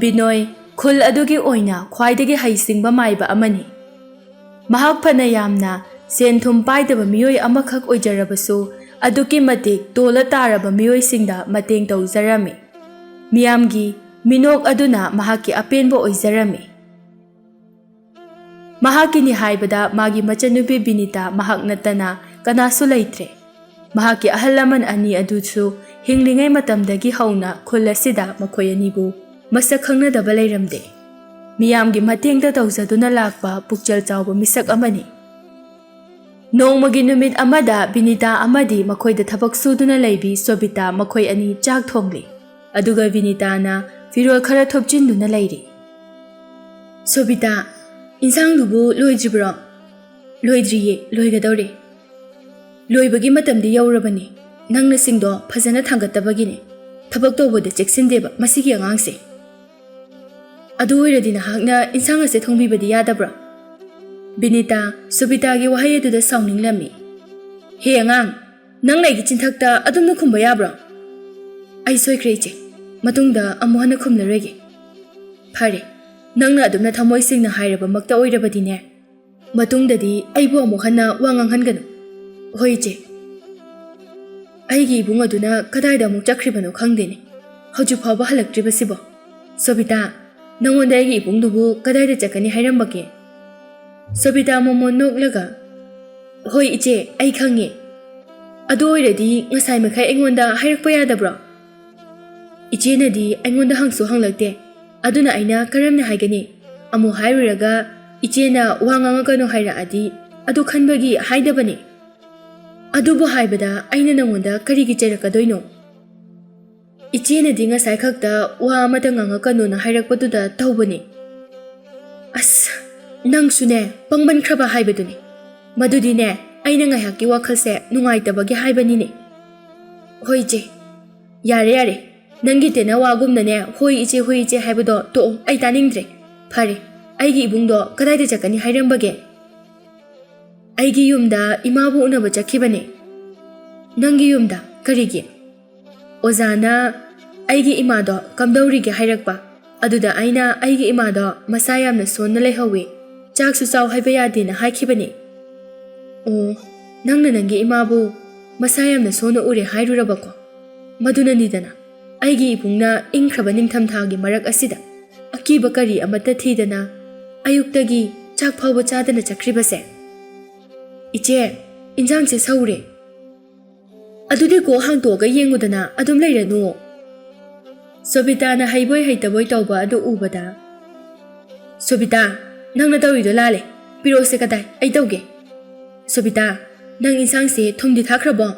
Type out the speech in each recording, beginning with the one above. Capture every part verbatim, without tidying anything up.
ꯕꯤꯅꯣꯏ ꯈꯨꯜ ꯑꯗꯨꯒꯤ ꯑꯣꯏꯅ ꯈ꯭ꯋꯥꯏꯗꯒꯤ ꯍꯩꯁꯤꯡꯕ ꯃꯥꯏꯕ ꯑꯃꯅꯤ꯫ ꯃꯍꯥꯛ ꯐꯅ ꯌꯥꯝꯅ ꯁꯦꯟ ꯊꯨꯝ ꯄꯥꯏꯗꯕ ꯃꯤꯑꯣꯏ ꯑꯃꯈꯛ ꯑꯣꯏꯖꯔꯕꯁꯨ, ꯑꯗꯨꯛꯀꯤ ꯃꯇꯤꯛ ꯇꯣꯜꯂ ꯇꯥꯔꯕ ꯃꯤꯑꯣꯏꯁꯤꯡꯗ ꯃꯇꯦꯡ ꯇꯧꯖꯔꯝꯃꯤ꯫ ꯃꯤꯌꯥꯝꯒꯤ ꯃꯤꯅꯣꯛ ꯑꯗꯨꯅ ꯃꯍꯥꯛꯀꯤ ꯑꯄꯦꯟꯕ ꯑꯣꯏꯖꯔꯝꯃꯤ꯫ ꯃꯍꯥꯛꯀꯤꯅꯤ ꯍꯥꯏꯕꯗ ꯃꯥꯒꯤ ꯃꯆꯟꯅꯨꯄꯤ ꯕꯤꯅꯤꯇꯥ ꯃꯍꯥꯛ ꯅꯠꯇꯅ ꯀꯅꯥꯁꯨ ꯂꯩꯇ꯭ꯔꯦ꯫ ꯃꯍꯥꯛꯀꯤ ꯑꯍꯜ ꯂꯃꯟ ꯑꯅꯤ ꯑꯗꯨꯁꯨ ꯍꯤꯡꯂꯤꯉꯩ ꯃꯇꯝꯗꯒꯤ ꯍꯧꯅ ꯈꯨꯜ ꯑꯁꯤꯗ ꯃꯈꯣꯏ ꯑꯅꯤꯕꯨ ꯃꯁꯛ ꯈꯪꯅꯗꯕ ꯂꯩꯔꯝꯗꯦ꯫ ꯃꯤꯌꯥꯝꯒꯤ ꯃꯇꯦꯡꯗ ꯇꯧꯖꯗꯨꯅ ꯂꯥꯛꯄ ꯄꯨꯛꯆꯦꯜ ꯆꯥꯎꯕ ꯃꯤꯁꯛ ꯑꯃꯅꯤ꯫ ꯅꯣꯡꯃꯒꯤ ꯅꯨꯃꯤꯠ ꯑꯃꯗ ꯕꯤꯅꯤꯇꯥ ꯑꯃꯗꯤ ꯃꯈꯣꯏꯗ ꯊꯕꯛ ꯁꯨꯗꯨꯅ ꯂꯩꯕꯤ ꯁꯣꯕꯤꯇꯥ ꯃꯈꯣꯏ ꯑꯅꯤ ꯆꯥꯛ ꯊꯣꯡꯂꯤ꯫ ꯑꯗꯨꯒ ꯕꯤꯅꯤꯇꯥꯅ ꯐꯤꯔꯣꯜ ꯈꯔ ꯊꯨꯞꯆꯤꯟꯗꯨꯅ ꯂꯩꯔꯤ꯫ "ꯁꯣꯕꯤꯇꯥ, ꯏꯟꯁꯥꯡꯗꯨꯕꯨ ꯂꯣꯏꯗ꯭ꯔꯤꯕ꯭ꯔꯣ?" "ꯂꯣꯏꯗ꯭ꯔꯤꯌꯦ, ꯂꯣꯏꯒꯗꯧꯔꯦ꯫ ꯂꯣꯏꯕꯒꯤ ꯃꯇꯝꯗꯤ ꯌꯧꯔꯕꯅꯤ꯫ ꯅꯪꯅ ꯁꯤꯡꯗꯣ ꯐꯖꯅ ꯊꯥꯡꯒꯠꯇꯕꯒꯤꯅꯦ꯫ ꯊꯕꯛ ꯇꯧꯕꯗ ꯆꯦꯛꯁꯤꯟꯗꯦꯕ ꯃꯁꯤꯒꯤ ꯑꯉꯥꯡꯁꯦ꯫ ꯑꯗꯨ ꯑꯣꯏꯔꯗꯤ ꯅꯍꯥꯛꯅ ꯏꯟꯁꯥꯡ ꯑꯁꯦ ꯊꯣꯡꯕꯤꯕꯗꯤ ꯌꯥꯗꯕ꯭ꯔꯣ?" ꯕꯤꯅꯤꯇꯥ ꯁꯣꯕꯤꯇꯥꯒꯤ ꯋꯥꯍꯩ ꯑꯗꯨꯗ ꯁꯥꯎꯅꯤꯡꯂꯝꯃꯤ꯫ "ꯍꯦ ꯑꯉꯥꯡ, ꯅꯪꯅ ꯑꯩꯒꯤ ꯆꯤꯟꯊꯛꯇ ꯑꯗꯨꯝꯅ ꯈꯨꯝꯕ ꯌꯥꯕ꯭ꯔꯣ?" "ꯑꯩ ꯁꯣꯏꯈ꯭ꯔꯦ ꯏꯆꯦ, ꯃꯇꯨꯡꯗ ꯑꯃꯨꯛ ꯍꯟꯅ ꯈꯨꯝꯂꯔꯣꯏꯒꯦ꯫" "ꯐꯔꯦ, ꯅꯪꯅ ꯑꯗꯨꯝꯅ ꯊꯃꯣꯏ ꯁꯦꯡꯅ ꯍꯥꯏꯔꯕꯃꯛꯇ ꯑꯣꯏꯔꯕꯗꯤꯅꯦ, ꯃꯇꯨꯡꯗꯗꯤ ꯑꯩꯕꯨ ꯑꯃꯨꯛ ꯍꯟꯅ ꯋꯥ ꯉꯥꯡꯍꯟꯒꯅꯨ꯫" "ꯍꯣꯏ ꯏꯆꯦ꯫" "ꯑꯩꯒꯤ ꯏꯕꯨꯡ ꯑꯗꯨꯅ ꯀꯗꯥꯏꯗ ꯑꯃꯨꯛ ꯆꯠꯈ꯭ꯔꯤꯕꯅꯣ ꯈꯪꯗꯦꯅꯦ, ꯍꯧꯖꯤꯛ ꯐꯥꯎꯕ ꯍꯜꯂꯛꯇ꯭ꯔꯤꯕꯁꯤꯕꯣ꯫ ꯁꯣꯕꯤꯇꯥ, ꯅꯪꯉꯣꯟꯗ ꯑꯩꯒꯤ ꯏꯕꯨꯡꯗꯨꯕꯨ ꯀꯗꯥꯏꯗ ꯆꯠꯀꯅꯤ ꯍꯥꯏꯔꯝꯕꯒꯦ?" ꯁꯣꯕꯤꯇꯥ ꯃꯣꯃꯣꯟ ꯅꯣꯛꯂꯒ, "ꯍꯣꯏ ꯏꯆꯦ, ꯑꯩ ꯈꯪꯉꯦ꯫ ꯑꯗꯨ ꯑꯣꯏꯔꯗꯤ ꯉꯁꯥꯏ ꯃꯈꯩ ꯑꯩꯉꯣꯟꯗ ꯍꯥꯏꯔꯛꯄ ꯌꯥꯗꯕ꯭ꯔꯣ? ꯏꯆꯦꯅꯗꯤ ꯑꯩꯉꯣꯟꯗ ꯍꯪꯁꯨ ꯍꯪꯂꯛꯇꯦ, ꯑꯗꯨꯅ ꯑꯩꯅ ꯀꯔꯝꯅ ꯍꯥꯏꯒꯅꯤ? ꯑꯃꯨꯛ ꯍꯥꯏꯔꯨꯔꯒ ꯏꯆꯦꯅ ꯋꯥ ꯉꯥꯡꯉꯛꯀꯅꯨ ꯍꯥꯏꯔꯛꯑꯗꯤ ꯑꯗꯨ ꯈꯟꯕꯒꯤ ꯍꯥꯏꯗꯕꯅꯤ꯫ ꯑꯗꯨꯕꯨ ꯍꯥꯏꯕꯗ ꯑꯩꯅ ꯅꯪꯉꯣꯟꯗ ꯀꯔꯤꯒꯤ ꯆꯩꯔꯛꯀꯗꯣꯏꯅꯣ? ꯏꯆꯦꯅꯗꯤ ꯉꯁꯥꯏ ꯈꯛꯇ ꯋꯥ ꯑꯃꯠꯇ ꯉꯥꯡꯉꯛꯀꯅꯣꯅ ꯍꯥꯏꯔꯛꯄꯗꯨꯗ ꯇꯧꯕꯅꯤ꯫" "ꯑꯁ, ꯅꯪꯁꯨꯅꯦ, ꯄꯪꯃꯟꯈ꯭ꯔꯕ ꯍꯥꯏꯕꯗꯨꯅꯤ꯫ ꯃꯗꯨꯗꯤꯅꯦ, ꯑꯩꯅ ꯉꯥꯏꯍꯥꯛꯀꯤ ꯋꯥꯈꯜꯁꯦ ꯅꯨꯡꯉꯥꯏꯇꯕꯒꯤ ꯍꯥꯏꯕꯅꯤꯅꯦ꯫" "ꯍꯣꯏ ꯏꯆꯦ꯫" "ꯌꯥꯔꯦ, ꯌꯥꯔꯦ꯫ ꯅꯪꯒꯤ ꯇꯦꯅꯋꯥꯒꯨꯝꯅꯅꯦ, 'ꯍꯣꯏ ꯏꯆꯦ, ꯍꯣꯏ ꯏꯆꯦ' ꯍꯥꯏꯕꯗꯣ ꯇꯣꯛꯑꯣ, ꯑꯩ ꯇꯥꯅꯤꯡꯗ꯭ꯔꯦ꯫ ꯐꯔꯦ, ꯑꯩꯒꯤ ꯏꯕꯨꯡꯗꯣ ꯀꯗꯥꯏꯗ ꯆꯠꯀꯅꯤ ꯍꯥꯏꯔꯝꯕꯒꯦ?" "ꯑꯩꯒꯤ ꯌꯨꯝꯗ ꯏꯃꯥꯕꯨ ꯎꯅꯕ ꯆꯠꯈꯤꯕꯅꯦ꯫" "ꯅꯪꯒꯤ ꯌꯨꯝꯗ? ꯀꯔꯤꯒꯤ?" "ꯑꯣꯖꯥꯅ ꯑꯩꯒꯤ ꯏꯃꯥꯗꯣ ꯀꯝꯗꯧꯔꯤꯒꯦ ꯍꯥꯏꯔꯛꯄ꯫ ꯑꯗꯨꯗ ꯑꯩꯅ ꯑꯩꯒꯤ ꯏꯃꯥꯗꯣ ꯃꯁꯥ ꯌꯥꯝꯅ ꯁꯣꯟꯅ ꯂꯩꯍꯧꯋꯤ, ꯆꯥꯛꯁꯨ ꯆꯥꯎ ꯍꯥꯏꯕ ꯌꯥꯗꯦꯅ ꯍꯥꯏꯈꯤꯕꯅꯤ꯫ ꯑꯣ, ꯅꯪꯅ ꯅꯪꯒꯤ ꯏꯃꯥꯕꯨ ꯃꯁꯥ ꯌꯥꯝꯅ ꯁꯣꯟꯅ ꯎꯔꯦ ꯍꯥꯏꯔꯨꯔꯕꯀꯣ? ꯃꯗꯨꯅꯅꯤꯗꯅ ꯑꯩꯒꯤ ꯏꯕꯨꯡꯅ ꯏꯪꯈ꯭ꯔꯕ ꯅꯤꯡꯊꯝꯊꯥꯒꯤ ꯃꯔꯛ ꯑꯁꯤꯗ ꯑꯀꯤꯕ ꯀꯔꯤ ꯑꯃꯠꯇ ꯊꯤꯗꯅ ꯑꯌꯨꯛꯇꯒꯤ ꯆꯥꯛ ꯐꯥꯎꯕ ꯆꯥꯗꯅ ꯆꯠꯈ꯭ꯔꯤꯕꯁꯦ꯫ "ꯏꯆꯦ, ꯏꯟꯖꯥꯡꯁꯦ ꯁꯧꯔꯦ꯫ ꯑꯗꯨꯗꯤ ꯀꯣꯛ ꯍꯥꯡꯇꯣꯛꯑꯒ ꯌꯦꯡꯉꯨꯗꯅ, ꯑꯗꯨꯝ ꯂꯩꯔꯅꯨ꯫" ꯁꯣꯕꯤꯇꯥꯅ ꯍꯩꯕꯣꯏ ꯍꯩꯇꯕꯣꯏ ꯇꯧꯕ ꯑꯗꯨ ꯎꯕꯗ, "ꯁꯣꯕꯤꯇꯥ, ꯅꯪꯅ ꯇꯧꯔꯤꯗꯣ ꯂꯥꯜꯂꯦ꯫ ꯄꯤꯔꯛꯑꯣꯁꯦ ꯀꯗꯥꯏ? ꯑꯩ ꯇꯧꯒꯦ꯫" "ꯁꯣꯕꯤꯇꯥ, ꯅꯪ ꯏꯟꯁꯥꯡꯁꯦ ꯊꯨꯝꯗꯤ ꯊꯥꯛꯈ꯭ꯔꯕꯣ?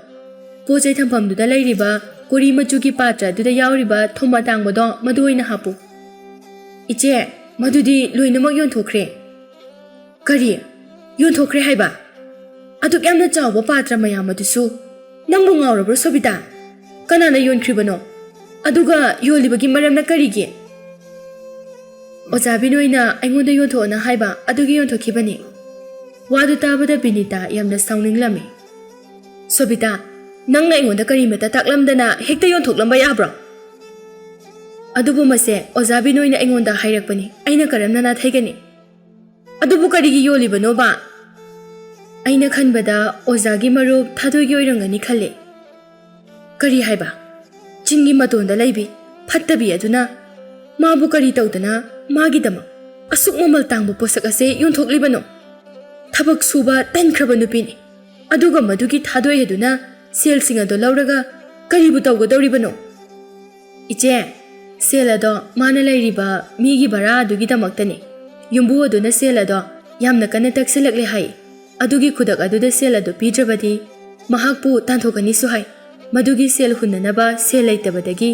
ꯄꯣꯠ ꯆꯩ ꯊꯝꯐꯝꯗꯨꯗ ꯂꯩꯔꯤꯕ ꯀꯣꯔꯤ ꯃꯆꯨꯒꯤ ꯄꯥꯇ꯭ꯔ ꯑꯗꯨꯗ ꯌꯥꯎꯔꯤꯕ ꯊꯨꯝ ꯑꯇꯥꯡꯕꯗꯣ ꯃꯗꯨ ꯑꯣꯏꯅ ꯍꯥꯞꯄꯨ꯫" "ꯏꯆꯦ, ꯃꯗꯨꯗꯤ ꯂꯣꯏꯅꯃꯛ ꯌꯣꯟꯊꯣꯛꯈ꯭ꯔꯦ꯫" "ꯀꯔꯤ? ꯌꯣꯟꯊꯣꯛꯈ꯭ꯔꯦ ꯍꯥꯏꯕ? ꯑꯗꯨꯛ ꯌꯥꯝꯅ ꯆꯥꯎꯕ ꯄꯥꯇ꯭ꯔ ꯃꯌꯥꯝ ꯑꯗꯨꯁꯨ? ꯅꯪꯕꯨ ꯉꯥꯎꯔꯕ꯭ꯔꯣ, ꯁꯣꯕꯤꯇꯥ? ꯀꯅꯥꯅ ꯌꯣꯟꯈ꯭ꯔꯤꯕꯅꯣ? ꯑꯗꯨꯒ ꯌꯣꯜꯂꯤꯕꯒꯤ ꯃꯔꯝꯅ ꯀꯔꯤꯒꯤ?" "ꯑꯣꯖꯥ ꯕꯤꯅꯣꯏꯅ ꯑꯩꯉꯣꯟꯗ ꯌꯣꯟꯊꯣꯛꯑꯣꯅ ꯍꯥꯏꯕ, ꯑꯗꯨꯒꯤ ꯌꯣꯟꯊꯣꯛꯈꯤꯕꯅꯤ꯫" ꯋꯥꯗꯨ ꯇꯥꯕꯗ ꯕꯤꯅꯤꯇꯥ ꯌꯥꯝꯅ ꯁꯥꯎꯅꯤꯡꯂꯝꯃꯤ꯫ "ꯁꯣꯕꯤꯇꯥ, ꯅꯪꯅ ꯑꯩꯉꯣꯟꯗ ꯀꯔꯤꯃꯠꯇ ꯇꯥꯛꯂꯝꯗꯅ ꯍꯦꯛꯇ ꯌꯣꯟꯊꯣꯛꯂꯝꯕ ꯌꯥꯕ꯭ꯔꯣ? ꯑꯗꯨꯕꯨ ꯃꯁꯦ ꯑꯣꯖꯥ ꯕꯤꯅꯣꯏꯅ ꯑꯩꯉꯣꯟꯗ ꯍꯥꯏꯔꯛꯄꯅꯤ, ꯑꯩꯅ ꯀꯔꯝꯅ ꯅꯥꯊꯩꯒꯅꯤ?" "ꯑꯗꯨꯕꯨ ꯀꯔꯤꯒꯤ ꯌꯣꯜꯂꯤꯕꯅꯣꯕ?" "ꯑꯩꯅ ꯈꯟꯕꯗ ꯑꯣꯖꯥꯒꯤ ꯃꯔꯨꯞ ꯊꯥꯗꯣꯏꯒꯤ ꯑꯣꯏꯔꯝꯒꯅꯤ ꯈꯜꯂꯦ꯫" "ꯀꯔꯤ ꯍꯥꯏꯕ? ꯆꯤꯡꯒꯤ ꯃꯇꯣꯟꯗ ꯂꯩꯕꯤ ꯐꯠꯇꯕꯤ ꯑꯗꯨꯅ ꯃꯥꯕꯨ ꯀꯔꯤ ꯇꯧꯗꯅ ꯃꯥꯒꯤꯗꯃꯛ ꯑꯁꯨꯛ ꯃꯃꯜ ꯇꯥꯡꯕ ꯄꯣꯠꯁꯛ ꯑꯁꯦ ꯌꯣꯟꯊꯣꯛꯂꯤꯕꯅꯣ? ꯊꯕꯛ ꯁꯨꯕ ꯇꯟꯈ꯭ꯔꯕ ꯅꯨꯄꯤꯅꯤ꯫ ꯑꯗꯨꯒ ꯃꯗꯨꯒꯤ ꯊꯥꯗꯣꯏ ꯑꯗꯨꯅ ꯁꯦꯜꯁꯤꯡ ꯑꯗꯨ ꯂꯧꯔꯒ ꯀꯔꯤꯕꯨ ꯇꯧꯒꯗꯧꯔꯤꯕꯅꯣ?" "ꯏꯆꯦ, ꯁꯦꯜ ꯑꯗꯣ ꯃꯥꯅ ꯂꯩꯔꯤꯕ ꯃꯤꯒꯤ ꯚꯔꯥ ꯑꯗꯨꯒꯤꯗꯃꯛꯇꯅꯤ꯫ ꯌꯨꯝꯕꯨ ꯑꯗꯨꯅ ꯁꯦꯜ ꯑꯗꯣ ꯌꯥꯝꯅ ꯀꯟꯅ ꯇꯛꯁꯤꯜꯂꯛꯂꯦ ꯍꯥꯏ꯫ ꯑꯗꯨꯒꯤ ꯈꯨꯗꯛ ꯑꯗꯨꯗ ꯁꯦꯜ ꯑꯗꯨ ꯄꯤꯗ꯭ꯔꯕꯗꯤ ꯃꯍꯥꯛꯄꯨ ꯇꯥꯟꯊꯣꯛꯀꯅꯤꯁꯨ ꯍꯥꯏ꯫ ꯃꯗꯨꯒꯤ ꯁꯦꯜ ꯍꯨꯟꯅꯅꯕ ꯁꯦꯜ ꯂꯩꯇꯕꯗꯒꯤ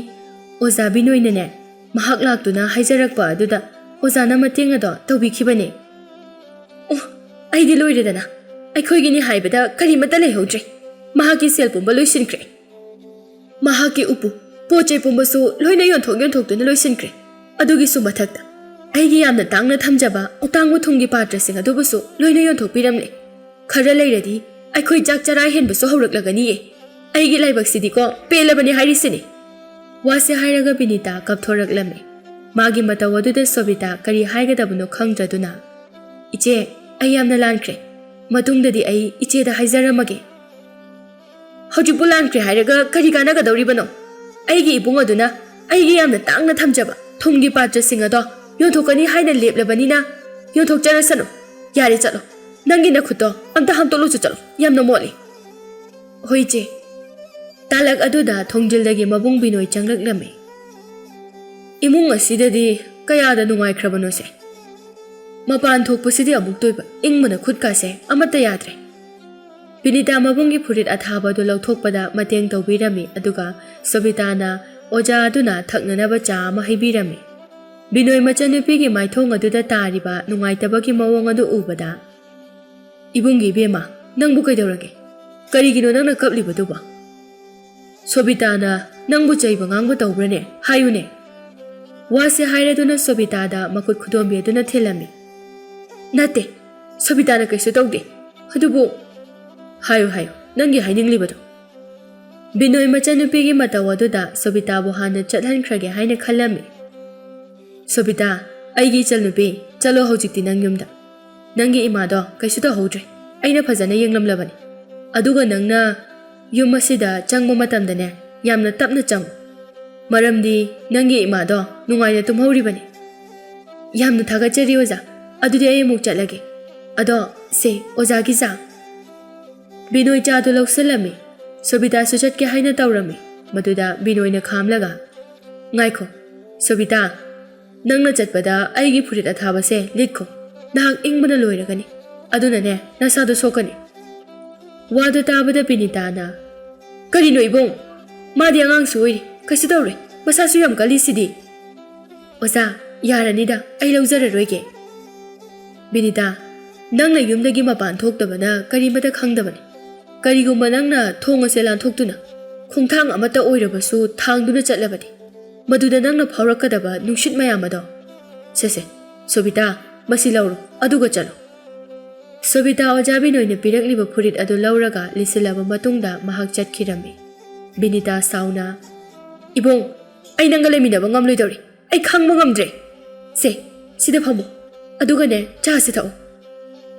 ꯑꯣꯖꯥ ꯕꯤꯅꯣꯏꯅꯅꯦ, ꯃꯍꯥꯛ ꯂꯥꯛꯇꯨꯅ ꯍꯥꯏꯖꯔꯛꯄ ꯑꯗꯨꯗ ꯑꯣꯖꯥꯅ ꯃꯇꯦꯡ ꯑꯗꯣ ꯇꯧꯕꯤꯈꯤꯕꯅꯦ꯫" "ꯑꯣ, ꯑꯩꯗꯤ ꯂꯣꯏꯔꯦꯗꯅ꯫ ꯑꯩꯈꯣꯏꯒꯤꯅꯤ ꯍꯥꯏꯕꯗ ꯀꯔꯤꯃꯠꯇ ꯂꯩꯍꯧꯗ꯭ꯔꯦ꯫ ꯃꯍꯥꯛꯀꯤ ꯁꯦꯜ ꯄꯨꯝꯕ ꯂꯣꯏꯁꯤꯟꯈ꯭ꯔꯦ꯫ ꯃꯍꯥꯛꯀꯤ ꯎꯄꯨ, ꯄꯣꯠ ꯆꯩ ꯄꯨꯝꯕꯁꯨ ꯂꯣꯏꯅ ꯌꯣꯟꯊꯣꯛ ꯌꯣꯟꯊꯣꯛꯇꯨꯅ ꯂꯣꯏꯁꯤꯟꯈ꯭ꯔꯦ꯫ ꯑꯗꯨꯒꯤꯁꯨ ꯃꯊꯛꯇ ꯑꯩꯒꯤ ꯌꯥꯝꯅ ꯇꯥꯡꯅ ꯊꯝꯖꯕ ꯑꯇꯥꯡꯕ ꯊꯨꯝꯒꯤ ꯄꯥꯇ꯭ꯔꯁꯤꯡ ꯑꯗꯨꯕꯨꯁꯨ ꯂꯣꯏꯅ ꯌꯣꯟꯊꯣꯛꯄꯤꯔꯝꯂꯦ꯫ ꯈꯔ ꯂꯩꯔꯗꯤ ꯑꯩꯈꯣꯏ ꯆꯥꯛ ꯆꯔꯥ ꯍꯦꯟꯕꯁꯨ ꯍꯧꯔꯛꯂꯒꯅꯤꯌꯦ꯫ ꯑꯩꯒꯤ ꯂꯥꯏꯕꯛꯁꯤꯗꯤꯀꯣ ꯄꯦꯜꯂꯕꯅꯤ ꯍꯥꯏꯔꯤꯁꯤꯅꯤ꯫" ꯋꯥꯁꯦ ꯍꯥꯏꯔꯒ ꯕꯤꯅꯤꯇꯥ ꯀꯞꯊꯣꯔꯛꯂꯝꯃꯤ꯫ ꯃꯥꯒꯤ ꯃꯇꯧ ꯑꯗꯨꯗ ꯁꯣꯕꯤꯇꯥ ꯀꯔꯤ ꯍꯥꯏꯒꯗꯕꯅꯣ ꯈꯪꯗ꯭ꯔꯗꯨꯅ, "ꯏꯆꯦ, ꯑꯩ ꯌꯥꯝꯅ ꯂꯥꯟꯈ꯭ꯔꯦ꯫ ꯃꯇꯨꯡꯗꯗꯤ ꯑꯩ ꯏꯆꯦꯗ ꯍꯥꯏꯖꯔꯝꯃꯒꯦ꯫" "ꯍꯧꯖꯤꯛꯄꯨ ꯂꯥꯟꯈ꯭ꯔꯦ ꯍꯥꯏꯔꯒ ꯀꯔꯤ ꯀꯥꯟꯅꯒꯗꯧꯔꯤꯕꯅꯣ? ꯑꯩꯒꯤ ꯏꯕꯨꯡ ꯑꯗꯨꯅ ꯑꯩꯒꯤ ꯌꯥꯝꯅ ꯇꯥꯡꯅ ꯊꯝꯖꯕ ꯊꯨꯝꯒꯤ ꯄꯥꯇ꯭ꯔꯁꯤꯡ ꯑꯗꯣ ꯌꯣꯟꯊꯣꯛꯀꯅꯤ ꯍꯥꯏꯅ ꯂꯦꯞꯂꯕꯅꯤꯅ, ꯌꯣꯟꯊꯣꯛꯆꯔꯁꯅꯨ꯫ ꯌꯥꯔꯦ, ꯆꯠꯂꯣ꯫ ꯅꯪꯒꯤ ꯅꯈꯨꯠꯇꯣ ꯑꯝꯇ ꯍꯥꯝꯇꯣꯛꯂꯨꯆꯣ, ꯆꯠꯂꯣ꯫ ꯌꯥꯝꯅ ꯃꯣꯠꯂꯤ꯫" "ꯍꯣꯏ, ꯏꯆꯦ꯫" ꯇꯥꯂꯛ ꯑꯗꯨꯗ ꯊꯣꯡꯖꯤꯜꯗꯒꯤ ꯃꯕꯨꯡ ꯕꯤꯅꯣꯏ ꯆꯪꯂꯛꯂꯝꯃꯤ꯫ "ꯏꯃꯨꯡ ꯑꯁꯤꯗꯗꯤ ꯀꯌꯥꯗ ꯅꯨꯡꯉꯥꯏꯈ꯭ꯔꯕꯅꯣꯁꯦ꯫ ꯃꯄꯥꯟ ꯊꯣꯛꯄꯁꯤꯗꯤ ꯑꯃꯨꯛꯇꯣꯏꯕ, ꯏꯪꯕꯅ ꯈꯨꯠꯀꯥꯁꯦ ꯑꯃꯠꯇ ꯌꯥꯗ꯭ꯔꯦ꯫" ꯕꯤꯅꯤꯇꯥ ꯃꯕꯨꯡꯒꯤ ꯐꯨꯔꯤꯠ ꯑꯊꯥꯕ ꯑꯗꯨ ꯂꯧꯊꯣꯛꯄꯗ ꯃꯇꯦꯡ ꯇꯧꯕꯤꯔꯝꯃꯤ, ꯑꯗꯨꯒ ꯁꯣꯕꯤꯇꯥꯅ ꯑꯣꯖꯥ ꯑꯗꯨꯅ ꯊꯛꯅꯅꯕ ꯆꯥ ꯑꯃ ꯍꯩꯕꯤꯔꯝꯃꯤ꯫ ꯕꯤꯅꯣꯏ ꯃꯆꯟꯅꯨꯄꯤꯒꯤ ꯃꯥꯏꯊꯣꯡ ꯑꯗꯨꯗ ꯇꯥꯔꯤꯕ ꯅꯨꯡꯉꯥꯏꯇꯕꯒꯤ ꯃꯑꯣꯡ ꯑꯗꯨ ꯎꯕꯗ, "ꯏꯕꯨꯡꯒꯤ ꯏꯕꯦꯝꯃ, ꯅꯪꯕꯨ ꯀꯩꯗꯧꯔꯒꯦ? ꯀꯔꯤꯒꯤꯅꯣ ꯅꯪꯅ ꯀꯞꯂꯤꯕꯗꯨꯕꯣ? ꯁꯣꯕꯤꯇꯥꯅ ꯅꯪꯕꯨ ꯆꯩꯕ ꯉꯥꯡꯕ ꯇꯧꯕ꯭ꯔꯅꯦ? ꯍꯥꯏꯌꯨꯅꯦ꯫" ꯋꯥꯁꯦ ꯍꯥꯏꯔꯗꯨꯅ ꯁꯣꯕꯤꯇꯥꯗ ꯃꯈꯨꯠ ꯈꯨꯗꯣꯝꯕꯤ ꯑꯗꯨꯅ ꯊꯤꯜꯂꯝꯃꯤ꯫ "ꯅꯠꯇꯦ, ꯁꯣꯕꯤꯇꯥꯅ ꯀꯩꯁꯨ ꯇꯧꯗꯦ꯫ ꯑꯗꯨꯕꯨ"꯫ "ꯍꯥꯏꯌꯨ, ꯍꯥꯏꯌꯨ, ꯅꯪꯒꯤ ꯍꯥꯏꯅꯤꯡꯂꯤꯕꯗꯣ꯫" ꯕꯤꯅꯣꯏ ꯃꯆꯟꯅꯨꯄꯤꯒꯤ ꯃꯇꯧ ꯑꯗꯨꯗ ꯁꯣꯕꯤꯇꯥꯕꯨ ꯍꯥꯟꯅ ꯆꯠꯍꯟꯈ꯭ꯔꯒꯦ ꯍꯥꯏꯅ ꯈꯜꯂꯝꯃꯤ꯫ "ꯁꯣꯕꯤꯇꯥ, ꯑꯩꯒꯤ ꯏꯆꯜꯅꯨꯄꯤ, ꯆꯠꯂꯣ ꯍꯧꯖꯤꯛꯇꯤ ꯅꯪ ꯌꯨꯝꯗ꯫ ꯅꯪꯒꯤ ꯏꯃꯥꯗꯣ ꯀꯩꯁꯨ ꯇꯧꯍꯧꯗ꯭ꯔꯦ꯫ ꯑꯩꯅ ꯐꯖꯅ ꯌꯦꯡꯂꯝꯂꯕꯅꯤ꯫ ꯑꯗꯨꯒ ꯅꯪꯅ ꯌꯨꯝ ꯑꯁꯤꯗ ꯆꯪꯕ ꯃꯇꯝꯗꯅꯦ, ꯌꯥꯝꯅ ꯇꯞꯅ ꯆꯪꯉꯨ꯫ ꯃꯔꯝꯗꯤ ꯅꯪꯒꯤ ꯏꯃꯥꯗꯣ ꯅꯨꯡꯉꯥꯏꯅ ꯇꯨꯝꯍꯧꯔꯤꯕꯅꯤ꯫" "ꯌꯥꯝꯅ ꯊꯥꯒꯠꯆꯔꯤ ꯑꯣꯖꯥ꯫ ꯑꯗꯨꯗꯤ ꯑꯩ ꯑꯃꯨꯛ ꯆꯠꯂꯒꯦ꯫ ꯑꯗꯣ ꯁꯦ, ꯑꯣꯖꯥꯒꯤ ꯆꯥ꯫" ꯕꯤꯅꯣꯏ ꯆꯥꯗꯨ ꯂꯧꯁꯤꯜꯂꯝꯃꯤ꯫ ꯁꯣꯕꯤꯇꯥꯁꯨ ꯆꯠꯀꯦ ꯍꯥꯏꯅ ꯇꯧꯔꯝꯃꯤ꯫ ꯃꯗꯨꯗ ꯕꯤꯅꯣꯏꯅ ꯈꯥꯝꯂꯒ, "ꯉꯥꯏꯈꯣ, ꯁꯣꯕꯤꯇꯥ, ꯅꯪꯅ ꯆꯠꯄꯗ ꯑꯩꯒꯤ ꯐꯨꯔꯤꯠ ꯑꯊꯥꯕꯁꯦ ꯂꯤꯠꯈꯣ꯫ ꯅꯍꯥꯛ ꯏꯪꯕꯅ ꯂꯣꯏꯔꯒꯅꯤ꯫ ꯑꯗꯨꯅꯅꯦ, ꯅꯁꯥꯗꯣ ꯁꯣꯛꯀꯅꯤ꯫" ꯋꯥꯗꯨ ꯇꯥꯕꯗ ꯕꯤꯅꯤꯇꯥꯅ, "ꯀꯔꯤꯅꯣ ꯏꯕꯨꯡ? ꯃꯥꯗꯤ ꯑꯉꯥꯡꯁꯨ ꯑꯣꯏꯔꯤ, ꯀꯩꯁꯨ ꯇꯧꯔꯣꯏ꯫ ꯃꯁꯥꯁꯨ ꯌꯥꯝ ꯀꯜꯂꯤꯁꯤꯗꯤ꯫" "ꯑꯣꯖꯥ, ꯌꯥꯔꯅꯤꯗ, ꯑꯩ ꯂꯧꯖꯔꯔꯣꯏꯒꯦ꯫" "ꯕꯤꯅꯤꯇꯥ, ꯅꯪꯅ ꯌꯨꯝꯗꯒꯤ ꯃꯄꯥꯟ ꯊꯣꯛꯇꯕꯅ ꯀꯔꯤꯃꯇ ꯈꯪꯗꯕꯅꯤ꯫ ꯀꯔꯤꯒꯨꯝꯕ ꯅꯪꯅ ꯊꯣꯡ ꯑꯁꯦ ꯂꯥꯟꯊꯣꯛꯇꯨꯅ, ꯈꯣꯡꯊꯥꯡ ꯑꯃꯠꯇ ꯑꯣꯏꯔꯕꯁꯨ ꯊꯥꯡꯗꯨꯅ ꯆꯠꯂꯕꯗꯤ, ꯃꯗꯨꯗ ꯅꯪꯅ ꯐꯥꯎꯔꯛꯀꯗꯕ ꯅꯨꯡꯁꯤꯠ ꯃꯌꯥꯝ ꯑꯗꯣ꯫ ꯁꯦ ꯁꯦ, ꯁꯣꯕꯤꯇꯥ, ꯃꯁꯤ ꯂꯧꯔꯣ, ꯑꯗꯨꯒ ꯆꯠꯂꯣ꯫" ꯁꯣꯕꯤꯇꯥ ꯑꯣꯖꯥ ꯕꯤꯅꯣꯏꯅ ꯄꯤꯔꯛꯂꯤꯕ ꯐꯨꯔꯤꯠ ꯑꯗꯨ ꯂꯧꯔꯒ ꯂꯤꯠꯁꯤꯜꯂꯕ ꯃꯇꯨꯡꯗ ꯃꯍꯥꯛ ꯆꯠꯈꯤꯔꯝꯃꯤ꯫ ꯕꯤꯅꯤꯇꯥ ꯁꯥꯎꯅ, "ꯏꯕꯨꯡ, ꯑꯩ ꯅꯪꯒ ꯂꯩꯃꯤꯟꯅꯕ ꯉꯝꯂꯣꯏꯗꯧꯔꯤ꯫ ꯑꯩ ꯈꯥꯡꯕ ꯉꯝꯗ꯭ꯔꯦ꯫ ꯁꯦ, ꯁꯤꯗ ꯐꯝꯃꯣ꯫ ꯑꯗꯨꯒꯅꯦ, ꯆꯥꯁꯦ ꯊꯛꯑꯣ꯫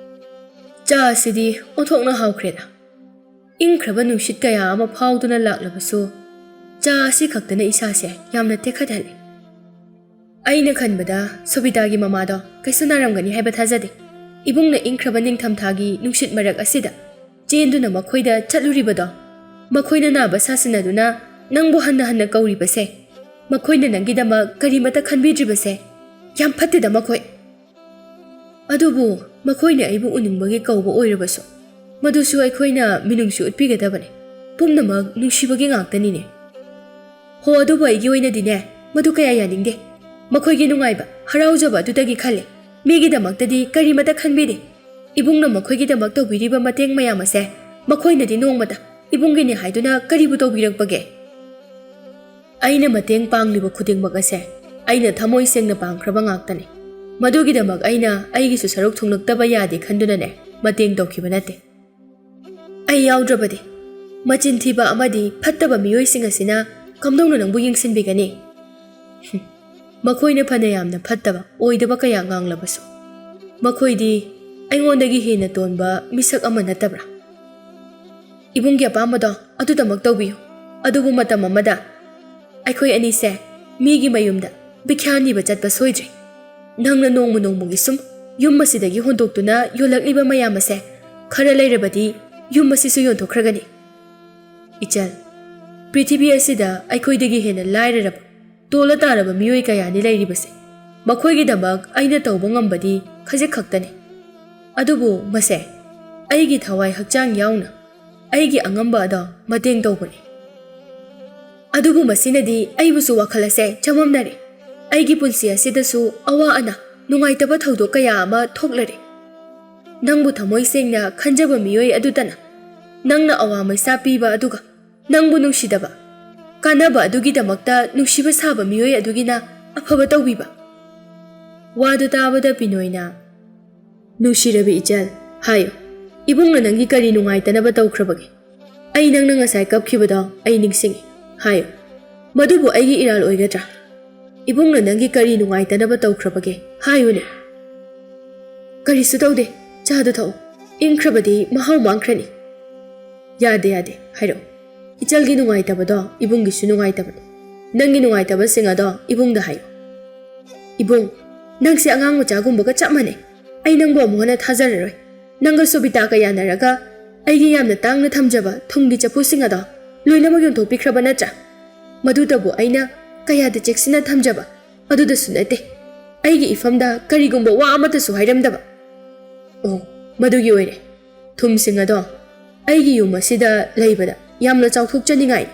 ꯆꯥ ꯑꯁꯤꯗꯤ ꯑꯣꯟꯊꯣꯛꯅ ꯍꯥꯎꯈ꯭ꯔꯦꯗ꯫ ꯏꯪꯈ꯭ꯔꯕ ꯅꯨꯡꯁꯤꯠ ꯀꯌꯥ ꯑꯃ ꯐꯥꯎꯗꯨꯅ ꯂꯥꯛꯂꯕꯁꯨ, ꯆꯥ ꯑꯁꯤ ꯈꯛꯇꯅ ꯏꯁꯥꯁꯦ ꯌꯥꯝꯅ ꯇꯦꯛꯈꯠꯍꯜꯂꯦ꯫ ꯑꯩꯅ ꯈꯟꯕꯗ ꯁꯣꯕꯤꯇꯥꯒꯤ ꯃꯃꯥꯗꯣ ꯀꯩꯁꯨ ꯅꯥꯔꯝꯒꯅꯤ ꯍꯥꯏꯕ ꯊꯥꯖꯗꯦ꯫ ꯏꯕꯨꯡꯅ ꯏꯪꯈ꯭ꯔꯕ ꯅꯤꯡꯊꯝꯊꯥꯒꯤ ꯅꯨꯡꯁꯤꯠ ꯃꯔꯛ ꯑꯁꯤꯗ ꯆꯦꯟꯗꯨꯅ ꯃꯈꯣꯏꯗ ꯆꯠꯂꯨꯔꯤꯕꯗꯣ, ꯃꯈꯣꯏꯅ ꯅꯥꯕ ꯁꯥꯁꯤꯟꯅꯗꯨꯅ ꯅꯪꯕꯨ ꯍꯟꯅ ꯍꯟꯅ ꯀꯧꯔꯤꯕꯁꯦ, ꯃꯈꯣꯏꯅ ꯅꯪꯒꯤꯗꯃꯛ ꯀꯔꯤꯃꯠꯇ ꯈꯟꯕꯤꯗ꯭ꯔꯤꯕꯁꯦ ꯌꯥꯝ ꯐꯠꯇꯦꯗ ꯃꯈꯣꯏ꯫ ꯑꯗꯨꯕꯨ ꯃꯈꯣꯏꯅ ꯑꯩꯕꯨ ꯎꯅꯤꯡꯕꯒꯤ ꯀꯧꯕ ꯑꯣꯏꯔꯕꯁꯨ, ꯃꯗꯨꯁꯨ ꯑꯩꯈꯣꯏꯅ ꯃꯤꯅꯨꯡꯁꯤ ꯎꯠꯄꯤꯒꯗꯕꯅꯤ꯫ ꯄꯨꯝꯅꯃꯛ ꯅꯨꯡꯁꯤꯕꯒꯤ ꯉꯥꯛꯇꯅꯤꯅꯦ꯫ ꯍꯣ, ꯑꯗꯨꯕꯨ ꯑꯩꯒꯤ ꯑꯣꯏꯅꯗꯤꯅꯦ, ꯃꯗꯨ ꯀꯌꯥ ꯌꯥꯅꯤꯡꯗꯦ꯫ ꯃꯈꯣꯏꯒꯤ ꯅꯨꯡꯉꯥꯏꯕ, ꯍꯔꯥꯎꯖꯕ ꯑꯗꯨꯗꯒꯤ ꯈꯜꯂꯦ꯫ ꯃꯤꯒꯤꯗꯃꯛꯇꯗꯤ ꯀꯔꯤꯃꯠꯇ ꯈꯟꯕꯤꯗꯦ꯫ ꯏꯕꯨꯡꯅ ꯃꯈꯣꯏꯒꯤꯗꯃꯛ ꯇꯧꯕꯤꯔꯤꯕ ꯃꯇꯦꯡ ꯃꯌꯥꯝ ꯑꯁꯦ ꯃꯈꯣꯏꯅꯗꯤ ꯅꯣꯡꯃꯇ ꯏꯕꯨꯡꯒꯤꯅꯤ ꯍꯥꯏꯗꯨꯅ ꯀꯔꯤꯕꯨ ꯇꯧꯕꯤꯔꯛꯄꯒꯦ? ꯑꯩꯅ ꯃꯇꯦꯡ ꯄꯥꯡꯂꯤꯕ ꯈꯨꯗꯤꯡꯃꯛ ꯑꯁꯦ ꯑꯩꯅ ꯊꯃꯣꯏ ꯁꯦꯡꯅ ꯄꯥꯡꯈ꯭ꯔꯕ ꯉꯥꯛꯇꯅꯤ꯫ ꯃꯗꯨꯒꯤꯗꯃꯛ ꯑꯩꯅ ꯑꯩꯒꯤꯁꯨ ꯁꯔꯨꯛ ꯊꯨꯡꯂꯛꯇꯕ ꯌꯥꯗꯦ ꯈꯟꯗꯨꯅꯅꯦ ꯃꯇꯦꯡ ꯇꯧꯈꯤꯕ ꯅꯠꯇꯦ꯫ ꯑꯩ ꯌꯥꯎꯗ꯭ꯔꯕꯗꯤ ꯃꯆꯤꯟ ꯊꯤꯕ ꯑꯃꯗꯤ ꯐꯠꯇꯕ ꯃꯤꯑꯣꯏꯁꯤꯡ ꯑꯁꯤꯅ ꯀꯝꯗꯧꯅ ꯅꯪꯕꯨ ꯌꯦꯡꯁꯤꯟꯕꯤꯒꯅꯤ? ꯍꯨꯝ, ꯃꯈꯣꯏꯅ ꯐꯅ ꯌꯥꯝꯅ ꯐꯠꯇꯕ, ꯑꯣꯏꯗꯕ ꯀꯌꯥ ꯉꯥꯡꯂꯕꯁꯨ, ꯃꯈꯣꯏꯗꯤ ꯑꯩꯉꯣꯟꯗꯒꯤ ꯍꯦꯟꯅ ꯇꯣꯟꯕ ꯃꯤꯁꯛ ꯑꯃ ꯅꯠꯇꯕ꯭ꯔꯥ? ꯏꯕꯨꯡꯒꯤ ꯑꯄꯥꯝꯕꯗꯣ ꯑꯗꯨꯗꯃꯛ ꯇꯧꯕꯤꯌꯨ꯫ ꯑꯗꯨꯕꯨ ꯃꯇꯝ ꯑꯃꯗ ꯑꯩꯈꯣꯏ ꯑꯅꯤꯁꯦ ꯃꯤꯒꯤ ꯃꯌꯨꯝꯗ ꯚꯤꯈ꯭ꯌꯥ ꯅꯤꯕ ꯆꯠꯄ ꯁꯣꯏꯗ꯭ꯔꯦ꯫ ꯅꯪꯅ ꯅꯣꯡꯃ ꯅꯣꯡꯃꯒꯤ ꯁꯨꯝ ꯌꯨꯝ ꯑꯁꯤꯗꯒꯤ ꯍꯣꯟꯗꯣꯛꯇꯨꯅ ꯌꯣꯜꯂꯛꯂꯤꯕ ꯃꯌꯥꯝ ꯑꯁꯦ ꯈꯔ ꯂꯩꯔꯕꯗꯤ ꯌꯨꯝ ꯑꯁꯤꯁꯨ ꯌꯣꯟꯊꯣꯛꯈ꯭ꯔꯒꯅꯤ꯫ ꯏꯆꯜ, ꯄ꯭ꯔꯤꯊꯤꯕꯤ ꯑꯁꯤꯗ ꯑꯩꯈꯣꯏꯗꯒꯤ ꯍꯦꯟꯅ ꯂꯥꯏꯔꯔꯕ, ꯇꯣꯜꯂ ꯇꯥꯔꯕ ꯃꯤꯑꯣꯏ ꯀꯌꯥꯅꯤ ꯂꯩꯔꯤꯕꯁꯦ꯫ ꯃꯈꯣꯏꯒꯤꯗꯃꯛ ꯑꯩꯅ ꯇꯧꯕ ꯉꯝꯕꯗꯤ ꯈꯖꯤꯛ ꯈꯛꯇꯅꯤ꯫ ꯑꯗꯨꯕꯨ ꯃꯁꯦ ꯑꯩꯒꯤ ꯊꯋꯥꯏ ꯍꯛꯆꯥꯡ ꯌꯥꯎꯅ ꯑꯩꯒꯤ ꯑꯉꯝꯕ ꯑꯗꯣ ꯃꯇꯦꯡ ꯇꯧꯕꯅꯤ꯫ ꯑꯗꯨꯕꯨ ꯃꯁꯤꯅꯗꯤ ꯑꯩꯕꯨꯁꯨ ꯋꯥꯈꯜ ꯑꯁꯦ ꯆꯃꯝꯅꯔꯦ꯫ ꯑꯩꯒꯤ ꯄꯨꯟꯁꯤ ꯑꯁꯤꯗꯁꯨ ꯑꯋꯥ ꯑꯅꯥ, ꯅꯨꯡꯉꯥꯏꯇꯕ ꯊꯧꯗꯣꯛ ꯀꯌꯥ ꯑꯃ ꯊꯣꯛꯂꯔꯦ꯫ ꯅꯪꯕꯨ ꯊꯃꯣꯏ ꯁꯦꯡꯅ ꯈꯟꯖꯕ ꯃꯤꯑꯣꯏ ꯑꯗꯨꯇꯅ ꯅꯪꯅ ꯑꯋꯥ ꯃꯩꯁꯥ ꯄꯤꯕ ꯑꯗꯨꯒ ꯅꯪꯕꯨ ꯅꯨꯡꯁꯤꯗꯕ, ꯀꯥꯟꯅꯕ ꯑꯗꯨꯒꯤꯗꯃꯛꯇ ꯅꯨꯡꯁꯤꯕ ꯁꯥꯕ ꯃꯤꯑꯣꯏ ꯑꯗꯨꯒꯤꯅ ꯑꯐꯕ ꯇꯧꯕꯤꯕ꯫ ꯋꯥꯗꯨ ꯇꯥꯕꯗ ꯕꯤꯅꯣꯏꯅ, "ꯅꯨꯡꯁꯤꯔꯕꯤ ꯏꯆꯜ, ꯍꯥꯏꯌꯨ, ꯏꯕꯨꯡꯅ ꯅꯪꯒꯤ ꯀꯔꯤ ꯅꯨꯡꯉꯥꯏꯇꯅꯕ ꯇꯧꯈ꯭ꯔꯕꯒꯦ? ꯑꯩ ꯅꯪꯅ ꯉꯁꯥꯏ ꯀꯞꯈꯤꯕꯗꯣ ꯑꯩ ꯅꯤꯡꯁꯤꯡꯉꯤ꯫ ꯍꯥꯏꯌꯨ, ꯃꯗꯨꯕꯨ ꯑꯩꯒꯤ ꯏꯔꯥꯜ ꯑꯣꯏꯒꯗ꯭ꯔꯥ?" "ꯏꯕꯨꯡꯅ ꯅꯪꯒꯤ ꯀꯔꯤ ꯅꯨꯡꯉꯥꯏꯇꯅꯕ ꯇꯧꯈ꯭ꯔꯕꯒꯦ? ꯍꯥꯏꯌꯨꯅꯦ꯫" "ꯀꯔꯤꯁꯨ ꯇꯧꯗꯦ꯫ ꯆꯥꯗꯨ ꯊꯛꯎ꯫ ꯏꯪꯈ꯭ꯔꯕꯗꯤ ꯃꯍꯥꯎ ꯃꯥꯡꯈ꯭ꯔꯅꯤ꯫" "ꯌꯥꯗꯦ, ꯌꯥꯗꯦ꯫ ꯍꯥꯏꯔꯛꯎ꯫ ꯏꯆꯜꯒꯤ ꯅꯨꯡꯉꯥꯏꯇꯕꯗꯣ ꯏꯕꯨꯡꯒꯤꯁꯨ ꯅꯨꯡꯉꯥꯏꯇꯕꯅꯤ꯫ ꯅꯪꯒꯤ ꯅꯨꯡꯉꯥꯏꯇꯕꯁꯤꯡ ꯑꯗꯣ ꯏꯕꯨꯡꯗ ꯍꯥꯏꯌꯨ꯫" "ꯏꯕꯨꯡ, ꯅꯪꯁꯦ ꯑꯉꯥꯡ ꯃꯆꯥꯒꯨꯝꯕꯒ ꯆꯞ ꯃꯥꯟꯅꯩ꯫ ꯑꯩ ꯅꯪꯕꯨ ꯑꯃꯨꯛ ꯍꯟꯅ ꯊꯥꯖꯔꯔꯣꯏ꯫ ꯅꯪꯒ ꯁꯣꯕꯤꯇꯥꯒ ꯌꯥꯅꯔꯒ ꯑꯩꯒꯤ ꯌꯥꯝꯅ ꯇꯥꯡꯅ ꯊꯝꯖꯕ ꯊꯨꯝꯒꯤ ꯆꯐꯨꯁꯤꯡ ꯑꯗꯣ ꯂꯣꯏꯅꯃꯛ ꯌꯣꯟꯊꯣꯛꯄꯤꯈ꯭ꯔꯕ ꯅꯠꯇ꯭ꯔꯥ? ꯃꯗꯨꯇꯕꯨ ꯑꯩꯅ ꯀꯌꯥꯗ ꯆꯦꯛꯁꯤꯟꯅ ꯊꯝꯖꯕ ꯑꯗꯨꯗꯁꯨ ꯅꯠꯇꯦ꯫ ꯑꯩꯒꯤ ꯏꯐꯝꯗ ꯀꯔꯤꯒꯨꯝꯕ ꯋꯥ ꯑꯃꯠꯇꯁꯨ ꯍꯥꯏꯔꯝꯗꯕ꯫ ꯑꯣ, ꯃꯗꯨꯒꯤ ꯑꯣꯏꯔꯦ꯫ ꯊꯨꯝꯁꯤꯡ ꯑꯗꯣ ꯑꯩꯒꯤ ꯌꯨꯝ ꯑꯁꯤꯗ ꯂꯩꯕꯗ ꯌꯥꯝꯅ ꯆꯥꯎꯊꯣꯛꯆꯅꯤꯡꯉꯥꯏꯅꯤ꯫"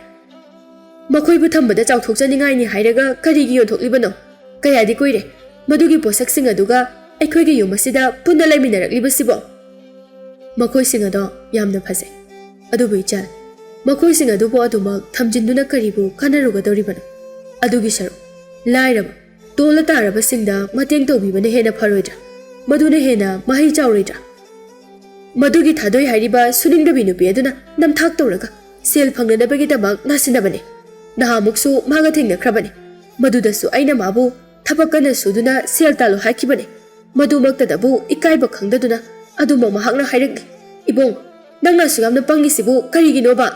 "ꯃꯈꯣꯏꯕꯨ ꯊꯝꯕꯗ ꯆꯥꯎꯊꯣꯛꯆꯅꯤꯡꯉꯥꯏꯅꯤ ꯍꯥꯏꯔꯒ ꯀꯔꯤꯒꯤ ꯌꯣꯟꯊꯣꯛꯂꯤꯕꯅꯣ? ꯀꯌꯥꯗꯤ ꯀꯨꯏꯔꯦ ꯃꯗꯨꯒꯤ ꯄꯣꯠꯁꯛꯁꯤꯡ ꯑꯗꯨꯒ ꯑꯩꯈꯣꯏꯒꯤ ꯌꯨꯝ ꯑꯁꯤꯗ ꯄꯨꯟꯅ ꯂꯩꯃꯤꯟꯅꯔꯛꯂꯤꯕꯁꯤꯕꯣ?" "ꯃꯈꯣꯏꯁꯤꯡ ꯑꯗꯣ ꯌꯥꯝꯅ ꯐꯖꯩ꯫ ꯑꯗꯨꯕꯨ ꯏꯆꯜ, ꯃꯈꯣꯏꯁꯤꯡ ꯑꯗꯨꯕꯨ ꯑꯗꯨꯃꯛ ꯊꯝꯖꯤꯟꯗꯨꯅ ꯀꯔꯤꯕꯨ ꯀꯥꯟꯅꯔꯨꯒꯗꯧꯔꯤꯕꯅꯣ? ꯑꯗꯨꯒꯤ ꯁꯔꯨꯛ ꯂꯥꯏꯔꯕ, ꯇꯣꯜꯂ ꯇꯥꯔꯕꯁꯤꯡꯗ ꯃꯇꯦꯡ ꯇꯧꯕꯤꯕꯅ ꯍꯦꯟꯅ ꯐꯔꯣꯏꯗ꯭ꯔꯥ? ꯃꯗꯨꯅ ꯍꯦꯟꯅ ꯃꯍꯩ ꯆꯥꯎꯔꯣꯏꯗ꯭ꯔꯥ?" "ꯃꯗꯨꯒꯤ ꯊꯥꯗꯣꯏ ꯍꯥꯏꯔꯤꯕ ꯁꯨꯅꯤꯡꯗꯕꯤ ꯅꯨꯄꯤ ꯑꯗꯨꯅ ꯅꯝꯊꯥꯛ ꯇꯧꯔꯒ ꯁꯦꯜ ꯐꯪꯅꯅꯕꯒꯤꯗꯃꯛ ꯅꯥꯁꯤꯟꯅꯕꯅꯤ꯫ ꯅꯍꯥꯟꯃꯨꯛꯁꯨ ꯃꯥꯒ ꯊꯦꯡꯅꯈ꯭ꯔꯕꯅꯤ꯫ ꯃꯗꯨꯗꯁꯨ ꯑꯩꯅ ꯃꯥꯕꯨ ꯊꯕꯛ ꯀꯟꯅ ꯁꯨꯗꯨꯅ ꯁꯦꯜ ꯇꯥꯜꯂꯨ ꯍꯥꯏꯈꯤꯕꯅꯤ꯫ ꯃꯗꯨꯃꯛꯇꯗꯕꯨ ꯏꯀꯥꯏꯕ ꯈꯪꯗꯗꯨꯅ ꯑꯗꯨꯃꯛ ꯃꯍꯥꯛꯅ ꯍꯥꯏꯔꯛꯂꯤ꯫ ꯏꯕꯨꯡ, ꯅꯪꯅ ꯑꯁꯨꯛ ꯌꯥꯝꯅ ꯄꯪꯉꯤꯁꯤꯕꯨ ꯀꯔꯤꯒꯤꯅꯣꯕ?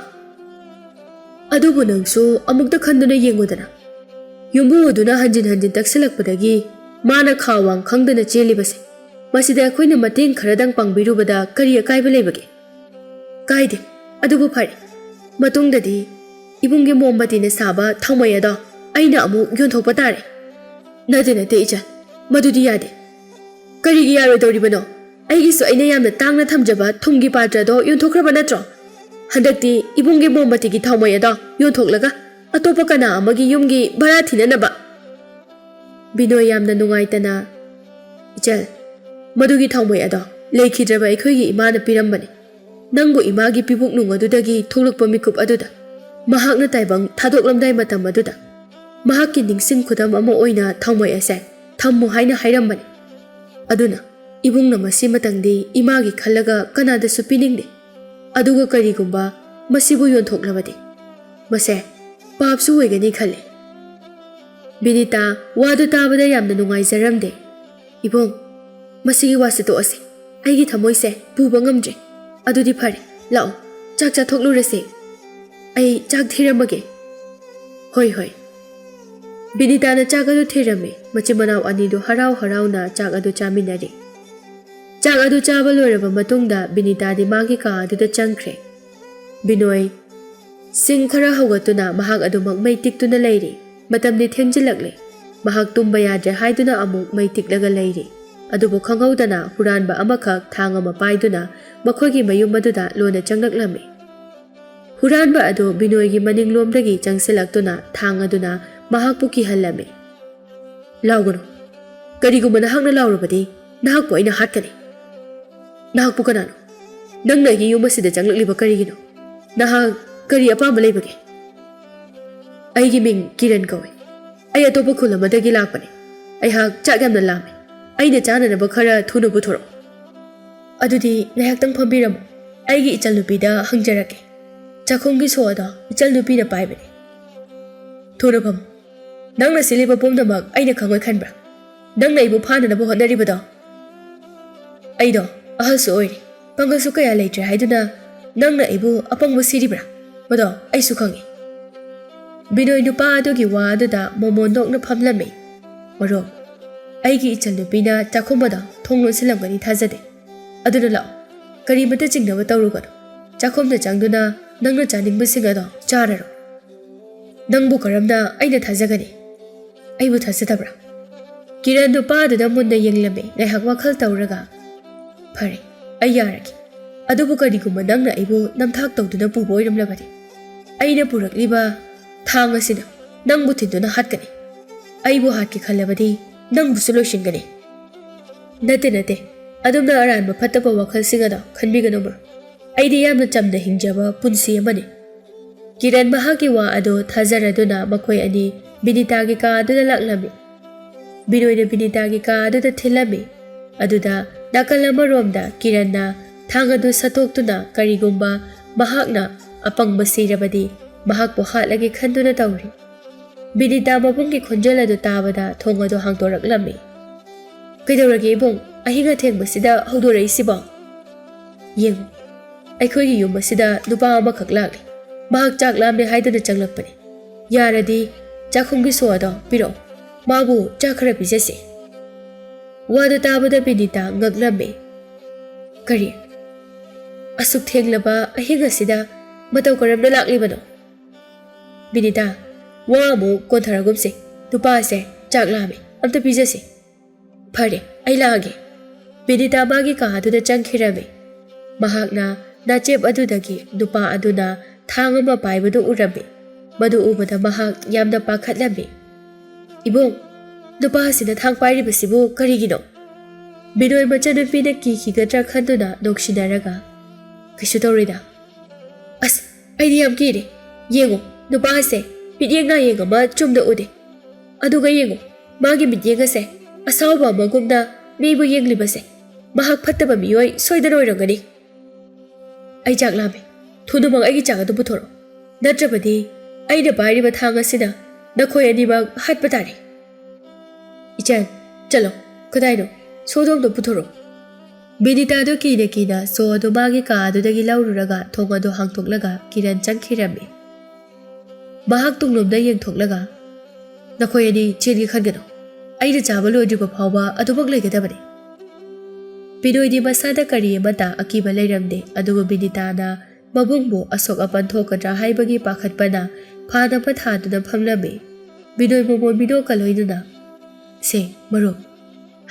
ꯑꯗꯨꯕꯨ ꯅꯪꯁꯨ ꯑꯃꯨꯛꯇ ꯈꯟꯗꯨꯅ ꯌꯦꯡꯉꯨꯗꯅ꯫" ꯌꯨꯝꯕꯨ ꯑꯗꯨꯅ ꯍꯟꯖꯤꯟ ꯍꯟꯖꯤꯟ ꯇꯛꯁꯤꯜꯂꯛꯄꯗꯒꯤ ꯃꯥꯅ ꯈꯥ ꯋꯥꯡ ꯈꯪꯗꯅ ꯆꯦꯜꯂꯤꯕꯁꯦ, ꯃꯁꯤꯗ ꯑꯩꯈꯣꯏꯅ ꯃꯇꯦꯡ ꯈꯔꯗꯪ ꯄꯥꯡꯕꯤꯔꯨꯕꯗ ꯀꯔꯤ ꯑꯀꯥꯏꯕ ꯂꯩꯕꯒꯦ? "ꯀꯥꯏꯗꯦ꯫ ꯑꯗꯨꯕꯨ ꯐꯔꯦ, ꯃꯇꯨꯡꯗꯗꯤ ꯏꯕꯨꯡꯒꯤ ꯃꯣꯝꯕꯇꯤꯅ ꯁꯥꯕ ꯊꯥꯎꯃꯩ ꯑꯗꯣ ꯑꯩꯅ ꯑꯃꯨꯛ ꯌꯣꯟꯊꯣꯛꯄ ꯇꯥꯔꯦ꯫" "ꯅꯠꯇꯦ, ꯅꯠꯇꯦ ꯏꯆꯟ, ꯃꯗꯨꯗꯤ ꯌꯥꯗꯦ꯫" "ꯀꯔꯤꯒꯤ ꯌꯥꯔꯣꯏꯗꯧꯔꯤꯕꯅꯣ? ꯑꯩꯒꯤꯁꯨ ꯑꯩꯅ ꯌꯥꯝꯅ ꯇꯥꯡꯅ ꯊꯝꯖꯕ ꯊꯨꯝꯒꯤ ꯄꯥꯇ꯭ꯔꯗꯣ ꯌꯣꯟꯊꯣꯛꯈ꯭ꯔꯕ ꯅꯠꯇ꯭ꯔꯣ? ꯍꯟꯗꯛꯇꯤ ꯏꯕꯨꯡꯒꯤ ꯃꯣꯝꯕꯇꯤꯒꯤ ꯊꯥꯎꯃꯩ ꯑꯗꯣ ꯌꯣꯟꯊꯣꯛꯂꯒ ꯑꯇꯣꯞꯄ ꯀꯅꯥ ꯑꯃꯒꯤ ꯌꯨꯝꯒꯤ ꯚꯔꯥ ꯊꯤꯅꯅꯕ꯫" ꯕꯤꯅꯣꯏ ꯌꯥꯝꯅ ꯅꯨꯡꯉꯥꯏꯇꯅ, "ꯏꯆꯜ, ꯃꯗꯨꯒꯤ ꯊꯥꯎꯃꯩ ꯑꯗꯣ ꯂꯩꯈꯤꯗ꯭ꯔꯕ ꯑꯩꯈꯣꯏꯒꯤ ꯏꯃꯥꯅ ꯄꯤꯔꯝꯕꯅꯤ꯫ ꯅꯪꯕꯨ ꯏꯃꯥꯒꯤ ꯄꯤꯕꯨꯛꯅꯨꯡ ꯑꯗꯨꯗꯒꯤ ꯊꯣꯛꯂꯛꯄ ꯃꯤꯀꯨꯞ ꯑꯗꯨꯗ, ꯃꯍꯥꯛꯅ ꯇꯥꯏꯕꯪ ꯊꯥꯗꯣꯛꯂꯝꯗꯥꯏ ꯃꯇꯝ ꯑꯗꯨꯗ, ꯃꯍꯥꯛꯀꯤ ꯅꯤꯡꯁꯤꯡ ꯈꯨꯗꯝ ꯑꯃ ꯑꯣꯏꯅ ꯊꯥꯎꯃꯩ ꯑꯁꯦ ꯊꯝꯃꯨ ꯍꯥꯏꯅ ꯍꯥꯏꯔꯝꯕꯅꯤ꯫ ꯑꯗꯨꯅ ꯏꯕꯨꯡꯅ ꯃꯁꯤꯃꯇꯪꯗꯤ ꯏꯃꯥꯒꯤ ꯈꯜꯂꯒ ꯀꯅꯥꯗꯁꯨ ꯄꯤꯅꯤꯡꯗꯦ꯫ ꯑꯗꯨꯒ ꯀꯔꯤꯒꯨꯝꯕ ꯃꯁꯤꯕꯨ ꯌꯣꯟꯊꯣꯛꯂꯕꯗꯤ, ꯃꯁꯦ ꯄꯥꯞꯁꯨ ꯑꯣꯏꯒꯅꯤ ꯈꯜꯂꯤ꯫" ꯕꯤꯅꯤꯇꯥ ꯋꯥꯗꯨ ꯇꯥꯕꯗ ꯌꯥꯝꯅ ꯅꯨꯡꯉꯥꯏꯖꯔꯝꯗꯦ꯫ "ꯏꯕꯨꯡ, ꯃꯁꯤꯒꯤ ꯋꯥꯁꯤ ꯇꯣꯛꯑꯁꯤ꯫ ꯑꯩꯒꯤ ꯊꯃꯣꯏꯁꯦ ꯄꯨꯕ ꯉꯝꯗ꯭ꯔꯦ꯫ ꯑꯗꯨꯗꯤ ꯐꯔꯦ, ꯂꯥꯛꯑꯣ, ꯆꯥꯛ ꯆꯥꯊꯣꯛꯂꯨꯔꯁꯦ꯫ ꯑꯩ ꯆꯥꯛ ꯊꯤꯔꯝꯃꯒꯦ꯫" "ꯍꯣꯏ, ꯍꯣꯏ꯫" ꯕꯤꯅꯤꯇꯥꯅ ꯆꯥꯛ ꯑꯗꯨ ꯊꯤꯔꯝꯃꯤ꯫ ꯃꯆꯤꯟ ꯃꯅꯥꯎ ꯑꯅꯤꯗꯨ ꯍꯔꯥꯎ ꯍꯔꯥꯎꯅ ꯆꯥꯛ ꯑꯗꯨ ꯆꯥꯃꯤꯟꯅꯔꯤ꯫ ꯆꯥꯛ ꯑꯗꯨ ꯆꯥꯕ ꯂꯣꯏꯔꯕ ꯃꯇꯨꯡꯗ ꯕꯤꯅꯤꯇꯥꯗꯤ ꯃꯥꯒꯤ ꯀꯥ ꯑꯗꯨꯗ ꯆꯪꯈ꯭ꯔꯦ꯫ ꯕꯤꯅꯣꯏ ꯁꯤꯡ ꯈꯔ ꯍꯧꯒꯠꯇꯨꯅ ꯃꯍꯥꯛ ꯑꯗꯨꯃꯛ ꯃꯩ ꯇꯤꯛꯇꯨꯅ ꯂꯩꯔꯤ꯫ ꯃꯇꯝꯗꯤ ꯊꯦꯡꯖꯤꯜꯂꯛꯂꯦ꯫ ꯃꯍꯥꯛ ꯇꯨꯝꯕ ꯌꯥꯗ꯭ꯔꯦ ꯍꯥꯏꯗꯨꯅ ꯑꯃꯨꯛ ꯃꯩ ꯇꯤꯛꯂꯒ ꯂꯩꯔꯤ꯫ ꯑꯗꯨꯕꯨ ꯈꯪꯍꯧꯗꯅ ꯍꯨꯔꯥꯟꯕ ꯑꯃꯈꯛ ꯊꯥꯡ ꯑꯃ ꯄꯥꯏꯗꯨꯅ ꯃꯈꯣꯏꯒꯤ ꯃꯌꯨꯝ ꯑꯗꯨꯗ ꯂꯣꯟꯅ ꯆꯪꯂꯛꯂꯝꯃꯤ꯫ ꯍꯨꯔꯥꯟꯕ ꯑꯗꯨ ꯕꯤꯅꯣꯏꯒꯤ ꯃꯅꯤꯡꯂꯣꯝꯗꯒꯤ ꯆꯪꯁꯤꯜꯂꯛꯇꯨꯅ ꯊꯥꯡ ꯑꯗꯨꯅ ꯃꯍꯥꯛꯄꯨ ꯀꯤꯍꯜꯂꯝꯃꯤ꯫ "ꯂꯥꯎꯒꯅꯨ꯫ ꯀꯔꯤꯒꯨꯝꯕ ꯅꯍꯥꯛꯅ ꯂꯥꯎꯔꯕꯗꯤ ꯅꯍꯥꯛꯄꯨ ꯑꯩꯅ ꯍꯥꯠꯀꯅꯤ꯫" "ꯅꯍꯥꯛꯄꯨ ꯀꯅꯥꯅꯣ? ꯅꯪꯅ ꯑꯩꯒꯤ ꯌꯨꯝ ꯑꯁꯤꯗ ꯆꯪꯂꯛꯂꯤꯕ ꯀꯔꯤꯒꯤꯅꯣ? ꯅꯍꯥꯛ ꯀꯔꯤ ꯑꯄꯥꯝꯕ ꯂꯩꯕꯒꯦ?" "ꯑꯩꯒꯤ ꯃꯤꯡ ꯀꯤꯔꯟ ꯀꯧꯏ꯫ ꯑꯩ ꯑꯇꯣꯞꯄ ꯈꯨꯜ ꯑꯃꯗꯒꯤ ꯂꯥꯛꯄꯅꯤ꯫ ꯑꯩꯍꯥꯛ ꯆꯥꯛ ꯌꯥꯝꯅ ꯂꯥꯝꯃꯤ꯫ ꯑꯩꯅ ꯆꯥꯅꯅꯕ ꯈꯔ ꯊꯨꯅ ꯄꯨꯊꯣꯔꯛꯎ꯫" "ꯑꯗꯨꯗꯤ ꯉꯥꯏꯍꯥꯛꯇꯪ ꯐꯝꯕꯤꯔꯝꯃꯨ꯫ ꯑꯩꯒꯤ ꯏꯆꯜꯅꯨꯄꯤꯗ ꯍꯪꯖꯔꯛꯀꯦ꯫ ꯆꯥꯛꯈꯨꯝꯒꯤ ꯁꯣ ꯑꯗꯣ ꯏꯆꯜꯅꯨꯄꯤꯅ ꯄꯥꯏꯕꯅꯤ꯫" "ꯊꯨꯅ ꯐꯝꯃꯨ꯫ ꯅꯪꯅ ꯁꯤꯜꯂꯤꯕ ꯄꯨꯝꯅꯃꯛ ꯑꯩꯅ ꯈꯪꯉꯣꯏ ꯈꯟꯕ꯭ꯔꯥ? ꯅꯪꯅ ꯑꯩꯕꯨ ꯐꯥꯅꯅꯕ ꯍꯣꯠꯅꯔꯤꯕꯗꯣ?" "ꯑꯩꯗꯣ ꯑꯍꯜꯁꯨ ꯑꯣꯏꯔꯦ, ꯄꯥꯡꯒꯜꯁꯨ ꯀꯌꯥ ꯂꯩꯇ꯭ꯔꯦ ꯍꯥꯏꯗꯨꯅ ꯅꯪꯅ ꯑꯩꯕꯨ ꯑꯄꯪꯕ ꯁꯤꯔꯤꯕ꯭ꯔꯥ? ꯃꯗꯣ ꯑꯩꯁꯨ ꯈꯪꯉꯤ꯫" ꯕꯤꯅꯣꯏ ꯅꯨꯄꯥ ꯑꯗꯨꯒꯤ ꯋꯥ ꯑꯗꯨꯗ ꯃꯣꯃꯣꯟ ꯅꯣꯛꯅ ꯐꯝꯂꯝꯃꯤ꯫ "ꯃꯔꯨꯞ, ꯑꯩꯒꯤ ꯏꯆꯜꯅꯨꯄꯤꯅ ꯆꯥꯛꯈꯨꯝ ꯑꯗꯣ ꯊꯣꯡ ꯂꯣꯟꯁꯤꯜꯂꯝꯒꯅꯤ ꯊꯥꯖꯗꯦ꯫ ꯑꯗꯨꯅ ꯂꯥꯛꯑꯣ, ꯀꯔꯤꯃꯇ ꯆꯤꯡꯅꯕ ꯇꯧꯔꯨꯒꯅꯨ꯫ ꯆꯥꯛꯈꯨꯝꯗ ꯆꯪꯗꯨꯅ ꯅꯪꯅ ꯆꯥꯅꯤꯡꯕꯁꯤꯡ ꯑꯗꯣ ꯆꯥꯔꯔꯣ꯫" "ꯅꯪꯕꯨ ꯀꯔꯝꯅ ꯑꯩꯅ ꯊꯥꯖꯒꯅꯤ? ꯑꯩꯕꯨ ꯊꯥꯖꯗꯕ꯭ꯔꯥ?" ꯀꯤꯔꯟ ꯅꯨꯄꯥꯗꯨꯗ ꯃꯨꯟꯅ ꯌꯦꯡꯂꯝꯃꯤ, ꯉꯥꯏꯍꯥꯛ ꯋꯥꯈꯜ ꯇꯧꯔꯒ, "ꯐꯔꯦ, ꯑꯩ ꯌꯥꯔꯒꯦ꯫ ꯑꯗꯨꯕꯨ ꯀꯔꯤꯒꯨꯝꯕ ꯅꯪꯅ ꯑꯩꯕꯨ ꯅꯝꯊꯥꯛ ꯇꯧꯗꯨꯅ ꯄꯨꯕ ꯑꯣꯏꯔꯝꯂꯕꯗꯤ, ꯑꯩꯅ ꯄꯨꯔꯛꯂꯤꯕ ꯊꯥꯡ ꯑꯁꯤꯅ ꯅꯪꯕꯨ ꯊꯤꯟꯗꯨꯅ ꯍꯥꯠꯀꯅꯤ꯫ ꯑꯩꯕꯨ ꯍꯥꯠꯀꯦ ꯈꯜꯂꯕꯗꯤ ꯅꯪꯕꯨꯁꯨ ꯂꯣꯏꯁꯤꯟꯒꯅꯤ꯫" "ꯅꯠꯇꯦ, ꯅꯠꯇꯦ꯫ ꯑꯗꯨꯝꯅ ꯑꯔꯥꯟꯕ ꯐꯠꯇꯕ ꯋꯥꯈꯜꯁꯤꯡ ꯑꯗꯣ ꯈꯟꯕꯤꯒꯅꯨ, ꯃꯔꯨꯞ꯫ ꯑꯩꯗꯤ ꯌꯥꯝꯅ ꯆꯝꯅ ꯍꯤꯡꯖꯕ ꯄꯨꯟꯁꯤ ꯑꯃꯅꯤ꯫" ꯀꯤꯔꯟ ꯃꯍꯥꯛꯀꯤ ꯋꯥ ꯑꯗꯨ ꯊꯥꯖꯔꯗꯨꯅ ꯃꯈꯣꯏ ꯑꯅꯤ ꯕꯤꯅꯤꯇꯥꯒꯤ ꯀꯥ ꯑꯗꯨꯗ ꯂꯥꯛꯂꯝꯃꯤ꯫ ꯕꯤꯅꯣꯏꯅ ꯕꯤꯅꯤꯇꯥꯒꯤ ꯀꯥ ꯑꯗꯨꯗ ꯊꯤꯜꯂꯝꯃꯤ꯫ ꯑꯗꯨꯗ ꯅꯥꯀꯜ ꯑꯃꯔꯣꯝꯗ ꯀꯤꯔꯟꯅ ꯊꯥꯡ ꯑꯗꯨ ꯁꯠꯇꯣꯛꯇꯨꯅ ꯀꯔꯤꯒꯨꯝꯕ ꯃꯍꯥꯛꯅ ꯑꯄꯪꯕ ꯁꯤꯔꯕꯗꯤ ꯃꯍꯥꯛꯄꯨ ꯍꯥꯠꯂꯒꯦ ꯈꯟꯗꯨꯅ ꯇꯧꯔꯤ꯫ ꯕꯤꯅꯤꯇꯥ ꯃꯕꯨꯡꯒꯤ ꯈꯣꯟꯖꯦꯜ ꯑꯗꯨ ꯇꯥꯕꯗ ꯊꯣꯡ ꯑꯗꯨ ꯍꯥꯡꯗꯣꯔꯛꯂꯝꯃꯤ꯫ "ꯀꯩꯗꯧꯔꯒꯦ ꯏꯕꯨꯡ, ꯑꯍꯤꯡ ꯑꯊꯦꯡꯕꯁꯤꯗ ꯍꯧꯗꯣꯔꯛꯏꯁꯤꯕꯣ?" "ꯌꯦꯡꯉꯨ, ꯑꯩꯈꯣꯏꯒꯤ ꯌꯨꯝ ꯑꯁꯤꯗ ꯅꯨꯄꯥ ꯑꯃꯈꯛ ꯂꯥꯛꯂꯦ꯫ ꯃꯍꯥꯛ ꯆꯥꯛ ꯂꯥꯝꯃꯦ ꯍꯥꯏꯗꯨꯅ ꯆꯪꯂꯛꯄꯅꯤ꯫ ꯌꯥꯔꯗꯤ ꯆꯥꯛꯈꯨꯝꯒꯤ ꯁꯣ ꯑꯗꯣ ꯄꯤꯔꯛꯑꯣ, ꯃꯥꯕꯨ ꯆꯥꯛ ꯈꯔ ꯄꯤꯖꯁꯤ꯫" ꯋꯥꯗꯨ ꯇꯥꯕꯗ ꯕꯤꯅꯤꯇꯥ ꯉꯛꯂꯝꯃꯤ꯫ "ꯀꯔꯤ? ꯑꯁꯨꯛ ꯊꯦꯡꯂꯕ ꯑꯍꯤꯡ ꯑꯁꯤꯗ ꯃꯇꯧ ꯀꯔꯝꯅ ꯂꯥꯛꯂꯤꯕꯅꯣ?" "ꯕꯤꯅꯤꯇꯥ, ꯋꯥ ꯑꯃꯨꯛ ꯀꯣꯟꯊꯔꯒꯨꯝꯁꯦ꯫ ꯅꯨꯄꯥꯁꯦ ꯆꯥꯛ ꯂꯥꯝꯃꯤ, ꯑꯝꯇ ꯄꯤꯖꯁꯤ꯫" "ꯐꯔꯦ, ꯑꯩ ꯂꯥꯛꯑꯒꯦ꯫" ꯕꯤꯅꯤꯇꯥ ꯃꯥꯒꯤ ꯀꯥ ꯑꯗꯨꯗ ꯆꯪꯈꯤꯔꯝꯃꯤ꯫ ꯃꯍꯥꯛꯅ ꯅꯥꯆꯦꯞ ꯑꯗꯨꯗꯒꯤ ꯅꯨꯄꯥ ꯑꯗꯨꯅ ꯊꯥꯡ ꯑꯃ ꯄꯥꯏꯕꯗꯨ ꯎꯔꯝꯃꯤ꯫ ꯃꯗꯨ ꯎꯕꯗ ꯃꯍꯥꯛ ꯌꯥꯝꯅ ꯄꯥꯈꯠꯂꯝꯃꯤ꯫ "ꯏꯕꯨꯡ, ꯅꯨꯄꯥ ꯑꯁꯤꯅ ꯊꯥꯡ ꯄꯥꯏꯔꯤꯕꯁꯤꯕꯨ ꯀꯔꯤꯒꯤꯅꯣ?" ꯕꯤꯅꯣꯏ ꯃꯆꯟꯅꯨꯄꯤꯅ ꯀꯤꯈꯤꯒꯗ꯭ꯔꯥ ꯈꯟꯗꯨꯅ ꯅꯣꯛꯁꯤꯟꯅꯔꯒ, "ꯀꯩꯁꯨ ꯇꯧꯔꯣꯏꯗ꯫" "ꯑꯁ, ꯑꯩꯗꯤ ꯌꯥꯝ ꯀꯤꯔꯦ꯫ ꯌꯦꯡꯉꯣ, ꯅꯨꯄꯥꯁꯦ ꯃꯤꯠꯌꯦꯡ ꯅꯥꯌꯦꯡ ꯑꯃ ꯆꯨꯝꯅ ꯎꯗꯦ꯫ ꯑꯗꯨꯒ ꯌꯦꯡꯉꯣ, ꯃꯥꯒꯤ ꯃꯤꯠꯌꯦꯡ ꯑꯁꯦ ꯑꯁꯥꯎꯕ ꯑꯃꯒꯨꯝꯅ ꯃꯤꯕꯨ ꯌꯦꯡꯂꯤꯕꯁꯦ꯫ ꯃꯍꯥꯛ ꯐꯠꯇꯕ ꯃꯤꯑꯣꯏ ꯁꯣꯏꯗꯅ ꯑꯣꯏꯔꯝꯒꯅꯤ꯫" "ꯑꯩ ꯆꯥꯛ ꯂꯥꯝꯃꯦ꯫ ꯊꯨꯅꯃꯛ ꯑꯩꯒꯤ ꯆꯥꯛ ꯑꯗꯨ ꯄꯨꯊꯣꯔꯛꯑꯣ꯫ ꯅꯠꯇ꯭ꯔꯕꯗꯤ ꯑꯩꯅ ꯄꯥꯏꯔꯤꯕ ꯊꯥꯡ ꯑꯁꯤꯅ ꯅꯈꯣꯏ ꯑꯅꯤꯃꯛ ꯍꯥꯠꯄ ꯇꯥꯔꯦ꯫" "ꯏꯆꯟ, ꯆꯠꯂꯣ꯫ ꯀꯗꯥꯏꯅꯣ? ꯁꯣꯗꯣꯝꯗꯣ ꯄꯨꯊꯣꯔꯛꯑꯣ꯫" ꯕꯤꯅꯤꯇꯥꯗꯨ ꯀꯤꯅ ꯀꯤꯅ ꯁꯣ ꯑꯗꯨ ꯃꯥꯒꯤ ꯀꯥ ꯑꯗꯨꯗꯒꯤ ꯂꯧꯔꯨꯔꯒ ꯊꯣꯡ ꯑꯗꯨ ꯍꯥꯡꯇꯣꯛꯂꯒ ꯀꯤꯔꯟ ꯆꯪꯈꯤꯔꯝꯃꯤ꯫ ꯃꯍꯥꯛ ꯇꯨꯡꯂꯣꯝꯗ ꯌꯦꯡꯊꯣꯛꯂꯒ, "ꯅꯈꯣꯏ ꯑꯅꯤ ꯆꯦꯟꯒꯦ ꯈꯟꯒꯅꯨ꯫ ꯑꯩꯅ ꯆꯥꯕ ꯂꯣꯏꯗ꯭ꯔꯤꯕ ꯐꯥꯎꯕ ꯑꯗꯨꯃꯛ ꯂꯩꯒꯗꯕꯅꯤ꯫" ꯕꯤꯅꯣꯏꯗꯤ ꯃꯁꯥꯗ ꯀꯔꯤ ꯑꯃꯠꯇ ꯑꯀꯤꯕ ꯂꯩꯔꯝꯗꯦ, ꯑꯗꯨꯕꯨ ꯕꯤꯅꯤꯇꯥꯅ ꯃꯕꯨꯡꯕꯨ ꯑꯁꯣꯛ ꯑꯄꯟ ꯊꯣꯛꯀꯗ꯭ꯔꯥ ꯍꯥꯏꯕꯒꯤ ꯄꯥꯈꯠꯄꯅ ꯐꯥꯅꯕ ꯊꯥꯗꯨꯅ ꯐꯝꯂꯝꯃꯤ꯫ ꯕꯤꯅꯣꯏ ꯃꯃꯣꯟ ꯃꯤꯅꯣꯛꯀ ꯂꯣꯏꯅꯅ, "ꯁꯦ, ꯃꯔꯨꯞ,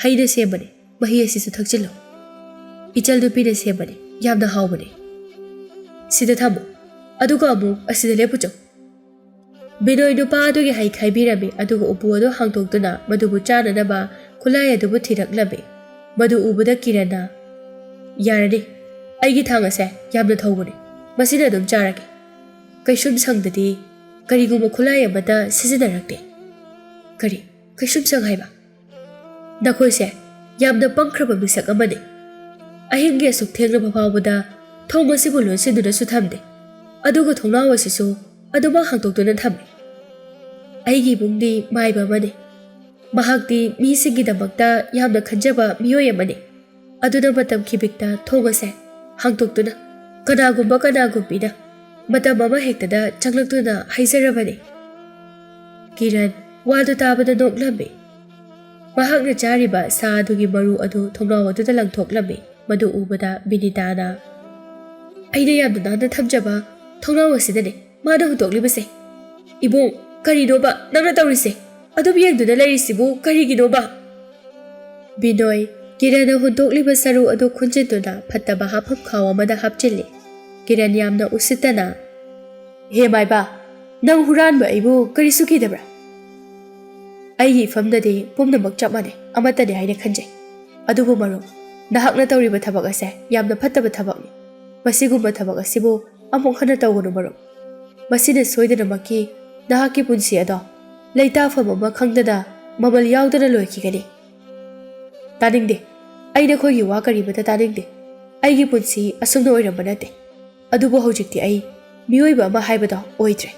ꯍꯩꯅ ꯁꯦꯝꯕꯅꯤ꯫ ꯃꯍꯤ ꯑꯁꯤꯁꯨ ꯊꯛꯆꯤꯜꯂꯨ꯫ ꯏꯆꯜ ꯅꯨꯄꯤꯅ ꯁꯦꯝꯕꯅꯤ꯫ ꯌꯥꯝꯅ ꯍꯥꯎꯕꯅꯤ꯫ ꯁꯤꯗ ꯊꯝꯃꯨ꯫ ꯑꯗꯨꯒ ꯑꯃꯨꯛ ꯑꯁꯤꯗ ꯂꯦꯞꯄꯨ ꯆꯣ꯫" ꯕꯤꯅꯣꯏ ꯅꯨꯄꯥ ꯑꯗꯨꯒꯤ ꯍꯩ ꯈꯥꯏꯕꯤꯔꯝꯃꯤ, ꯑꯗꯨꯒ ꯎꯄꯨ ꯑꯗꯨ ꯍꯥꯡꯗꯣꯛꯇꯨꯅ ꯃꯗꯨꯕꯨ ꯆꯥꯅꯅꯕ ꯈꯨꯠꯂꯥꯏ ꯑꯗꯨꯕꯨ ꯊꯤꯔꯛꯂꯝꯃꯤ꯫ ꯃꯗꯨ ꯎꯕꯗ ꯀꯤꯔꯟꯅ, "ꯌꯥꯔꯅꯤ, ꯑꯩꯒꯤ ꯊꯥꯡ ꯑꯁꯦ ꯌꯥꯝꯅ ꯊꯧꯕꯅꯤ꯫ ꯃꯁꯤꯅ ꯑꯗꯨꯝ ꯆꯥꯔꯒꯦ꯫ ꯀꯩꯁꯨꯝ ꯁꯪꯗꯗꯤ ꯀꯔꯤꯒꯨꯝꯕ ꯈꯨꯠꯂꯥꯏ ꯑꯃꯠꯇ ꯁꯤꯖꯤꯟꯅꯔꯛꯇꯦ꯫" "ꯀꯔꯤ? ꯀꯩꯁꯨꯝ ꯁꯪ ꯍꯥꯏꯕ? ꯅꯈꯣꯏꯁꯦ ꯌꯥꯝꯅ ꯄꯪꯈ꯭ꯔꯕ ꯃꯤꯁꯛ ꯑꯃꯅꯤ꯫ ꯑꯍꯤꯡꯒꯤ ꯑꯁꯨꯛ ꯊꯦꯡꯂꯕ ꯐꯥꯎꯕꯗ ꯊꯣꯡ ꯑꯁꯤꯕꯨ ꯂꯣꯟꯁꯤꯟꯗꯨꯅꯁꯨ ꯊꯝꯗꯦ, ꯑꯗꯨꯒ ꯊꯣꯡꯅꯥꯎ ꯑꯁꯤꯁꯨ ꯑꯗꯨꯃꯛ ꯍꯥꯡꯗꯣꯛꯇꯨꯅ ꯊꯝꯃꯤ꯫" ꯑꯩꯒꯤ ꯏꯕꯨꯡꯗꯤ ꯃꯥꯏꯕ ꯑꯃꯅꯤ꯫ ꯃꯍꯥꯛꯇꯤ ꯃꯤꯁꯤꯡꯒꯤꯗꯃꯛꯇ ꯌꯥꯝꯅ ꯈꯟꯖꯕ ꯃꯤꯑꯣꯏ ꯑꯃꯅꯤ꯫ ꯑꯗꯨꯅ ꯃꯇꯝ ꯈꯤꯕꯤꯛꯇ ꯊꯣꯡ ꯑꯁꯦ ꯍꯥꯡꯗꯣꯛꯇꯨꯅ ꯀꯅꯥꯒꯨꯝꯕ ꯀꯅꯥꯒꯨꯝꯕꯤꯅ ꯃꯇꯝ ꯑꯃ ꯍꯦꯛꯇꯗ ꯆꯪꯂꯛꯇꯨꯅ ꯍꯥꯏꯖꯔꯕꯅꯤ꯫ ꯀꯤꯔꯟ ꯋꯥꯗꯨ ꯇꯥꯕꯗ ꯅꯣꯛꯂꯝꯃꯤ꯫ ꯃꯍꯥꯛꯅ ꯆꯥꯔꯤꯕ ꯁꯥ ꯑꯗꯨꯒꯤ ꯃꯔꯨ ꯑꯗꯨ ꯊꯣꯡꯅꯥꯎ ꯑꯗꯨꯗ ꯂꯪꯊꯣꯛꯂꯝꯃꯤ꯫ ꯃꯗꯨ ꯎꯕꯗ ꯕꯤꯅꯤꯇꯥꯅ, "ꯑꯩꯅ ꯌꯥꯝꯅ ꯅꯥꯟꯅ ꯊꯝꯖꯕ ꯊꯣꯡꯅꯥꯎ ꯑꯁꯤꯗꯅꯦ ꯃꯥꯅ ꯍꯨꯟꯗꯣꯛꯂꯤꯕꯁꯦ꯫ ꯏꯕꯨꯡ, ꯀꯔꯤꯅꯣꯕ ꯅꯪꯅ ꯇꯧꯔꯤꯁꯦ? ꯑꯗꯨꯝ ꯌꯦꯡꯗꯨꯅ ꯂꯩꯔꯤꯁꯤꯕꯨ ꯀꯔꯤꯒꯤꯅꯣꯕ?" ꯕꯤꯅꯣꯏ ꯀꯤꯔꯟꯅ ꯍꯨꯟꯗꯣꯛꯂꯤꯕ ꯁꯔꯨ ꯑꯗꯨ ꯈꯨꯟꯖꯤꯟꯗꯨꯅ ꯐꯠꯇꯕ ꯍꯥꯞꯐꯝ ꯈꯥꯎ ꯑꯃꯗ ꯍꯥꯞꯆꯤꯜꯂꯤ꯫ ꯀꯤꯔꯟ ꯌꯥꯝꯅ ꯎꯁꯤꯠꯇꯅ, "ꯍꯦ ꯃꯥꯏꯕ, ꯅꯪ ꯍꯨꯔꯥꯟꯕ ꯑꯩꯕꯨ ꯀꯔꯤꯁꯨ ꯀꯤꯗꯕ꯭ꯔꯥ? ꯑꯩꯒꯤ ꯏꯐꯝꯗꯗꯤ ꯄꯨꯝꯅꯃꯛ ꯆꯞ ꯃꯥꯟꯅꯩ, ꯑꯃꯠꯇꯅꯦ ꯍꯥꯏꯅ ꯈꯟꯖꯩ꯫ ꯑꯗꯨꯕꯨ ꯃꯔꯨꯞ, ꯅꯍꯥꯛꯅ ꯇꯧꯔꯤꯕ ꯊꯕꯛ ꯑꯁꯦ ꯌꯥꯝꯅ ꯐꯠꯇꯕ ꯊꯕꯛꯅꯤ꯫ ꯃꯁꯤꯒꯨꯝꯕ ꯊꯕꯛ ꯑꯁꯤꯕꯨ ꯑꯃꯨꯛ ꯍꯟꯅ ꯇꯧꯒꯅꯨ ꯃꯔꯨꯞ꯫ ꯃꯁꯤꯅ ꯁꯣꯏꯗꯅꯃꯛꯀꯤ ꯅꯍꯥꯛꯀꯤ ꯄꯨꯟꯁꯤ ꯑꯗꯣ ꯂꯩꯇꯥꯐꯝ ꯑꯃ ꯈꯪꯗꯅ ꯃꯃꯜ ꯌꯥꯎꯗꯅ ꯂꯣꯏꯈꯤꯒꯅꯤ꯫" "ꯇꯥꯅꯤꯡꯗꯦ꯫ ꯑꯩ ꯅꯈꯣꯏꯒꯤ ꯋꯥ ꯀꯔꯤꯃꯇ ꯇꯥꯅꯤꯡꯗꯦ꯫ ꯑꯩꯒꯤ ꯄꯨꯟꯁꯤ ꯑꯁꯨꯝꯅ ꯑꯣꯏꯔꯝꯕ ꯅꯠꯇꯦ꯫ ꯑꯗꯨꯕꯨ ꯍꯧꯖꯤꯛꯇꯤ ꯑꯩ ꯃꯤꯑꯣꯏꯕ ꯑꯃ ꯍꯥꯏꯕꯗꯣ ꯑꯣꯏꯗ꯭ꯔꯦ꯫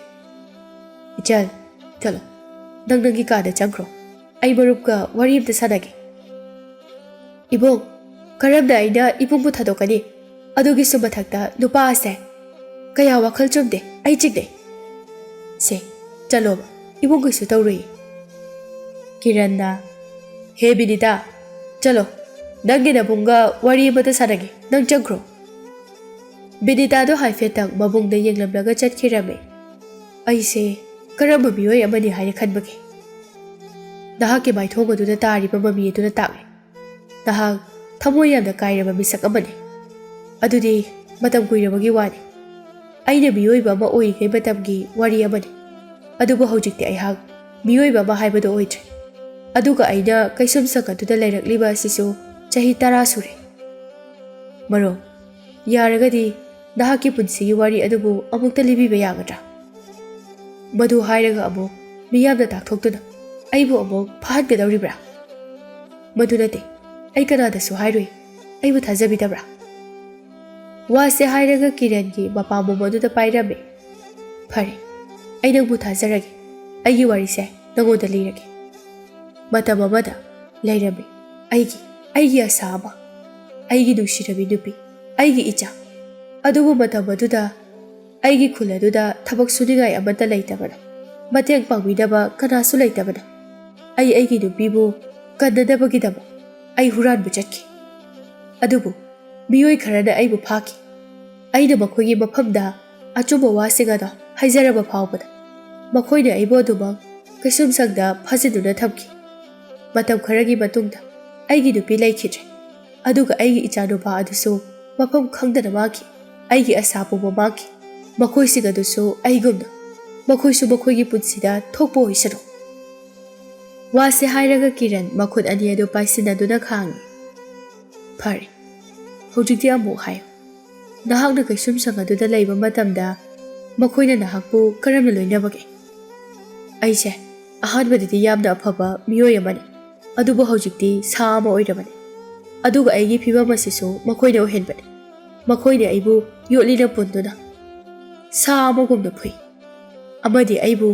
ꯏꯆꯜ, ꯆꯠꯂꯣ꯫ ꯅꯪ ꯅꯪꯒꯤ ꯀꯥꯗ ꯆꯪꯈ꯭ꯔꯣ꯫ ꯑꯩ ꯃꯔꯨꯞꯀ ꯋꯥꯔꯤ ꯑꯝꯇ ꯁꯥꯟꯅꯒꯦ꯫" "ꯏꯕꯨꯡ, ꯀꯔꯝꯅ ꯑꯩꯅ ꯏꯕꯨꯡꯕꯨ ꯊꯥꯗꯣꯛꯀꯅꯤ? ꯑꯗꯨꯒꯤꯁꯨ ꯃꯊꯛꯇ ꯅꯨꯄꯥ ꯑꯁꯦ꯫ ꯀꯌꯥ ꯋꯥꯈꯜ ꯆꯨꯝꯗꯦ, ꯑꯩ ꯆꯤꯡꯅꯩ꯫ ꯁꯦ, ꯆꯠꯂꯣꯕ, ꯏꯕꯨꯡ ꯀꯩꯁꯨ ꯇꯧꯔꯣꯏꯌꯦ꯫" ꯀꯤꯔꯟꯅ, "ꯍꯦ ꯕꯤꯅꯤꯇꯥ, ꯆꯠꯂꯣ, ꯅꯪꯒꯤ ꯅꯕꯨꯡꯒ ꯋꯥꯔꯤ ꯑꯃꯇ ꯁꯥꯟꯅꯒꯦ, ꯅꯪ ꯆꯪꯈ꯭ꯔꯣ꯫" ꯕꯤꯅꯤꯇꯥꯗꯣ ꯍꯥꯏꯐꯦꯠꯇꯪ ꯃꯕꯨꯡꯗ ꯌꯦꯡꯂꯝꯂꯒ ꯆꯠꯈꯤꯔꯝꯃꯤ꯫ "ꯑꯩꯁꯦ ꯀꯔꯝꯕ ꯃꯤꯑꯣꯏ ꯑꯃꯅꯤ ꯍꯥꯏꯅ ꯈꯟꯕꯒꯦ? ꯅꯍꯥꯛꯀꯤ ꯃꯥꯏꯊꯣꯡ ꯑꯗꯨꯗ ꯇꯥꯔꯤꯕ ꯃꯃꯤ ꯑꯗꯨꯅ ꯇꯥꯛꯂꯤ꯫ ꯅꯍꯥꯛ ꯊꯃꯣꯏ ꯌꯥꯝꯅ ꯀꯥꯏꯔꯕ ꯃꯤꯁꯛ ꯑꯃꯅꯤ꯫ ꯑꯗꯨꯗꯤ ꯃꯇꯝ ꯀꯨꯏꯔꯕꯒꯤ ꯋꯥꯅꯤ꯫ ꯑꯩꯅ ꯃꯤꯑꯣꯏꯕ ꯑꯃ ꯑꯣꯏꯔꯤꯉꯩ ꯃꯇꯝꯒꯤ ꯋꯥꯔꯤ ꯑꯃꯅꯤ꯫ ꯑꯗꯨꯕꯨ ꯍꯧꯖꯤꯛꯇꯤ ꯑꯩꯍꯥꯛ ꯃꯤꯑꯣꯏꯕ ꯑꯃ ꯍꯥꯏꯕꯗꯨ ꯑꯣꯏꯗ꯭ꯔꯦ꯫ ꯑꯗꯨꯒ ꯑꯩꯅ ꯀꯩꯁꯨꯝꯁꯪ ꯑꯗꯨꯗ ꯂꯩꯔꯛꯂꯤꯕ ꯑꯁꯤꯁꯨ ꯆꯍꯤ ꯇꯔꯥ ꯁꯨꯔꯦ꯫ ꯃꯔꯨꯞ, ꯌꯥꯔꯒꯗꯤ ꯅꯍꯥꯛꯀꯤ ꯄꯨꯟꯁꯤꯒꯤ ꯋꯥꯔꯤ ꯑꯗꯨꯕꯨ ꯑꯃꯨꯛꯇ ꯂꯤꯕꯤꯕ ꯌꯥꯒꯗ꯭ꯔꯥ?" "ꯃꯗꯨ ꯍꯥꯏꯔꯒ ꯑꯃꯨꯛ ꯃꯤꯌꯥꯝꯅ ꯇꯥꯛꯊꯣꯛꯇꯨꯅ ꯑꯩꯕꯨ ꯑꯃꯨꯛ ꯐꯥꯍꯟꯒꯗꯧꯔꯤꯕ꯭ꯔꯥ?" "ꯃꯗꯨ ꯅꯠꯇꯦ, ꯑꯩ ꯀꯅꯥꯗꯁꯨ ꯍꯥꯏꯔꯣꯏ꯫ ꯑꯩꯕꯨ ꯊꯥꯖꯕꯤꯗꯕ꯭ꯔꯥ?" ꯋꯥꯁꯦ ꯍꯥꯏꯔꯒ ꯀꯤꯔꯟꯒꯤ ꯃꯄꯥꯝꯕꯣꯝ ꯑꯗꯨꯗ ꯄꯥꯏꯔꯝꯃꯤ꯫ "ꯐꯔꯦ, ꯑꯩ ꯅꯪꯕꯨ ꯊꯥꯖꯔꯒꯦ꯫ ꯑꯩꯒꯤ ꯋꯥꯔꯤꯁꯦ ꯅꯉꯣꯟꯗ ꯂꯤꯔꯒꯦ꯫ ꯃꯇꯝ ꯑꯃꯗ ꯂꯩꯔꯝꯃꯤ ꯑꯩꯒꯤ, ꯑꯩꯒꯤ ꯑꯁꯥ ꯑꯃ, ꯑꯩꯒꯤ ꯅꯨꯡꯁꯤꯔꯕꯤ ꯅꯨꯄꯤ, ꯑꯩꯒꯤ ꯏꯆꯥ꯫ ꯑꯗꯨꯕꯨ ꯃꯇꯝ ꯑꯗꯨꯗ ꯑꯩꯒꯤ ꯈꯨꯜ ꯑꯗꯨꯗ ꯊꯕꯛ ꯁꯨꯅꯤꯡꯉꯥꯏ ꯑꯃꯠꯇ ꯂꯩꯇꯕꯅ, ꯃꯇꯦꯡ ꯄꯥꯡꯕꯤꯅꯕ ꯀꯅꯥꯁꯨ ꯂꯩꯇꯕꯅ, ꯑꯩ ꯑꯩꯒꯤ ꯅꯨꯄꯤꯕꯨ ꯀꯟꯅꯅꯕꯒꯤꯗꯃꯛ ꯑꯩ ꯍꯨꯔꯥꯟꯕ ꯆꯠꯈꯤ꯫ ꯑꯗꯨꯕꯨ ꯃꯤꯑꯣꯏ ꯈꯔꯅ ꯑꯩꯕꯨ ꯐꯥꯈꯤ꯫ ꯑꯩꯅ ꯃꯈꯣꯏꯒꯤ ꯃꯐꯝꯗ ꯑꯆꯨꯝꯕ ꯋꯥꯁꯤꯡ ꯑꯗꯣ ꯍꯥꯏꯖꯔꯕ ꯐꯥꯎꯕꯗ ꯃꯈꯣꯏꯅ ꯑꯩꯕꯨ ꯑꯗꯨꯃꯛ ꯀꯩꯁꯨꯝꯁꯪꯗ ꯐꯥꯖꯤꯟꯗꯨꯅ ꯊꯝꯈꯤ꯫ ꯃꯇꯝ ꯈꯔꯒꯤ ꯃꯇꯨꯡꯗ ꯑꯩꯒꯤ ꯅꯨꯄꯤ ꯂꯩꯈꯤꯗ꯭ꯔꯦ, ꯑꯗꯨꯒ ꯑꯩꯒꯤ ꯏꯆꯥꯅꯨꯄꯥ ꯑꯗꯨꯁꯨ ꯃꯐꯝ ꯈꯪꯗꯅ ꯃꯥꯡꯈꯤ꯫ ꯑꯩꯒꯤ ꯑꯁꯥ ꯄꯨꯝꯕ ꯃꯥꯡꯈꯤ꯫ ꯃꯈꯣꯏꯁꯤꯡ ꯑꯗꯨꯁꯨ ꯑꯩꯒꯨꯝꯅ ꯃꯈꯣꯏꯁꯨ ꯃꯈꯣꯏꯒꯤ ꯄꯨꯟꯁꯤꯗ ꯊꯣꯛꯄ ꯑꯣꯏꯁꯅꯨ꯫ ꯋꯥꯁꯦ ꯍꯥꯏꯔꯒ ꯀꯤꯔꯟ ꯃꯈꯨꯠ ꯑꯅꯤ ꯑꯗꯨ ꯄꯥꯏꯁꯤꯟꯅꯗꯨꯅ ꯈꯥꯡꯉꯤ꯫ ꯐꯔꯦ, ꯍꯧꯖꯤꯛꯇꯤ ꯑꯃꯨꯛ ꯍꯥꯏꯌꯨ꯫ ꯅꯍꯥꯛꯅ ꯀꯩꯁꯨꯝꯁꯪ ꯑꯗꯨꯗ ꯂꯩꯕ ꯃꯇꯝꯗ ꯃꯈꯣꯏꯅ ꯅꯍꯥꯛꯄꯨ ꯀꯔꯝꯅ ꯂꯣꯏꯅꯕꯒꯦ? ꯑꯩꯁꯦ ꯑꯍꯥꯟꯕꯗꯗꯤ ꯌꯥꯝꯅ ꯑꯐꯕ ꯃꯤꯑꯣꯏ ꯑꯃꯅꯤ, ꯑꯗꯨꯕꯨ ꯍꯧꯖꯤꯛꯇꯤ ꯁꯥ ꯑꯃ ꯑꯣꯏꯔꯕꯅꯤ꯫ ꯑꯗꯨꯒ ꯑꯩꯒꯤ ꯐꯤꯕꯝ ꯑꯁꯤꯁꯨ ꯃꯈꯣꯏꯅ ꯑꯣꯏꯍꯟꯕꯅꯤ꯫ ꯃꯈꯣꯏꯅ ꯑꯩꯕꯨ ꯌꯣꯠꯂꯤꯅ ꯄꯨꯟꯗꯨꯅ ꯁꯥ ꯑꯃꯒꯨꯝꯅ ꯐꯨꯏ, ꯑꯃꯗꯤ ꯑꯩꯕꯨ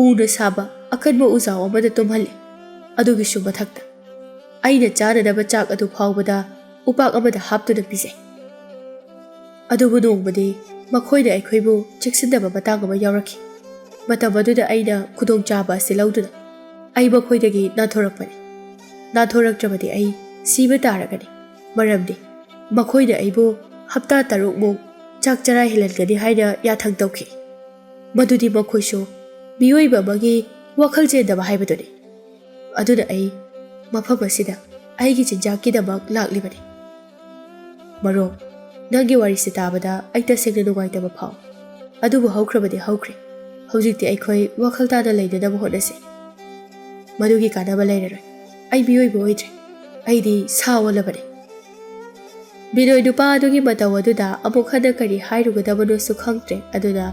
ꯎꯅ ꯁꯥꯕ ꯑꯀꯟꯕ ꯎꯖꯥꯎ ꯑꯃꯗ ꯇꯨꯝꯍꯜꯂꯤ꯫ ꯑꯗꯨꯒꯤꯁꯨ ꯃꯊꯛꯇ ꯑꯩꯅ ꯆꯥꯅꯅꯕ ꯆꯥꯛ ꯑꯗꯨ ꯐꯥꯎꯕꯗ ꯎꯄꯥꯛ ꯑꯃꯗ ꯍꯥꯞꯇꯨꯅ ꯄꯤꯖꯩ꯫ ꯑꯗꯨꯕꯨ ꯅꯣꯡꯃꯗꯤ ꯃꯈꯣꯏꯅ ꯑꯩꯈꯣꯏꯕꯨ ꯆꯦꯛꯁꯤꯟꯗꯕ ꯃꯇꯥꯡ ꯑꯃ ꯌꯥꯎꯔꯛꯈꯤ꯫ ꯃꯇꯝ ꯑꯗꯨꯗ ꯑꯩꯅ ꯈꯨꯗꯣꯡꯆꯥꯕ ꯑꯁꯤ ꯂꯧꯗꯨꯅ ꯑꯩ ꯃꯈꯣꯏꯗꯒꯤ ꯅꯥꯟꯊꯣꯔꯛꯄꯅꯤ꯫ ꯅꯥꯟꯊꯣꯔꯛꯇ꯭ꯔꯕꯗꯤ ꯑꯩ ꯁꯤꯕ ꯇꯥꯔꯒꯅꯤ, ꯃꯔꯝꯗꯤ ꯃꯈꯣꯏꯅ ꯑꯩꯕꯨ ꯍꯞꯇꯥ ꯇꯔꯨꯛꯃꯨꯛ ꯆꯥꯛ ꯆꯔꯥ ꯍꯦꯜꯍꯟꯒꯅꯤ ꯍꯥꯏꯅ ꯌꯥꯊꯪ ꯇꯧꯈꯤ꯫ ꯃꯗꯨꯗꯤ ꯃꯈꯣꯏꯁꯨ ꯃꯤꯑꯣꯏꯕ ꯑꯃꯒꯤ ꯋꯥꯈꯜ ꯆꯦꯟꯗꯕ ꯍꯥꯏꯕꯗꯨꯅꯤ꯫ ꯑꯗꯨꯅ ꯑꯩ ꯃꯐꯝ ꯑꯁꯤꯗ ꯑꯩꯒꯤ ꯆꯤꯟꯖꯥꯛꯀꯤꯗꯃꯛ ꯂꯥꯛꯂꯤꯕꯅꯤ꯫ ꯃꯔꯨꯞ, ꯅꯪꯒꯤ ꯋꯥꯔꯤꯁꯤ ꯇꯥꯕꯗ ꯑꯩ ꯇꯁꯦꯡꯅ ꯅꯨꯡꯉꯥꯏꯇꯕ ꯐꯥꯎꯏ꯫ ꯑꯗꯨꯕꯨ ꯍꯧꯈ꯭ꯔꯕꯗꯤ ꯍꯧꯈ꯭ꯔꯦ꯫ ꯍꯧꯖꯤꯛꯇꯤ ꯑꯩꯈꯣꯏ ꯋꯥꯈꯜ ꯇꯥꯅ ꯂꯩꯅꯅꯕ ꯍꯣꯠꯅꯁꯤ꯫ ꯃꯗꯨꯒꯤ ꯀꯥꯟꯅꯕ ꯂꯩꯔꯔꯣꯏ꯫ ꯑꯩ ꯃꯤꯑꯣꯏꯕ ꯑꯣꯏꯗ꯭ꯔꯦ꯫ ꯑꯩꯗꯤ ꯁꯥ ꯑꯣꯜꯂꯕꯅꯤ꯫ ꯕꯤꯅꯣꯏ ꯅꯨꯄꯥ ꯑꯗꯨꯒꯤ ꯃꯇꯧ ꯑꯗꯨꯗ ꯑꯃꯨꯛ ꯍꯟꯅ ꯀꯔꯤ ꯍꯥꯏꯔꯨꯒꯗꯕꯅꯣꯁꯨ ꯈꯪꯗ꯭ꯔꯦ꯫ ꯑꯗꯨꯅ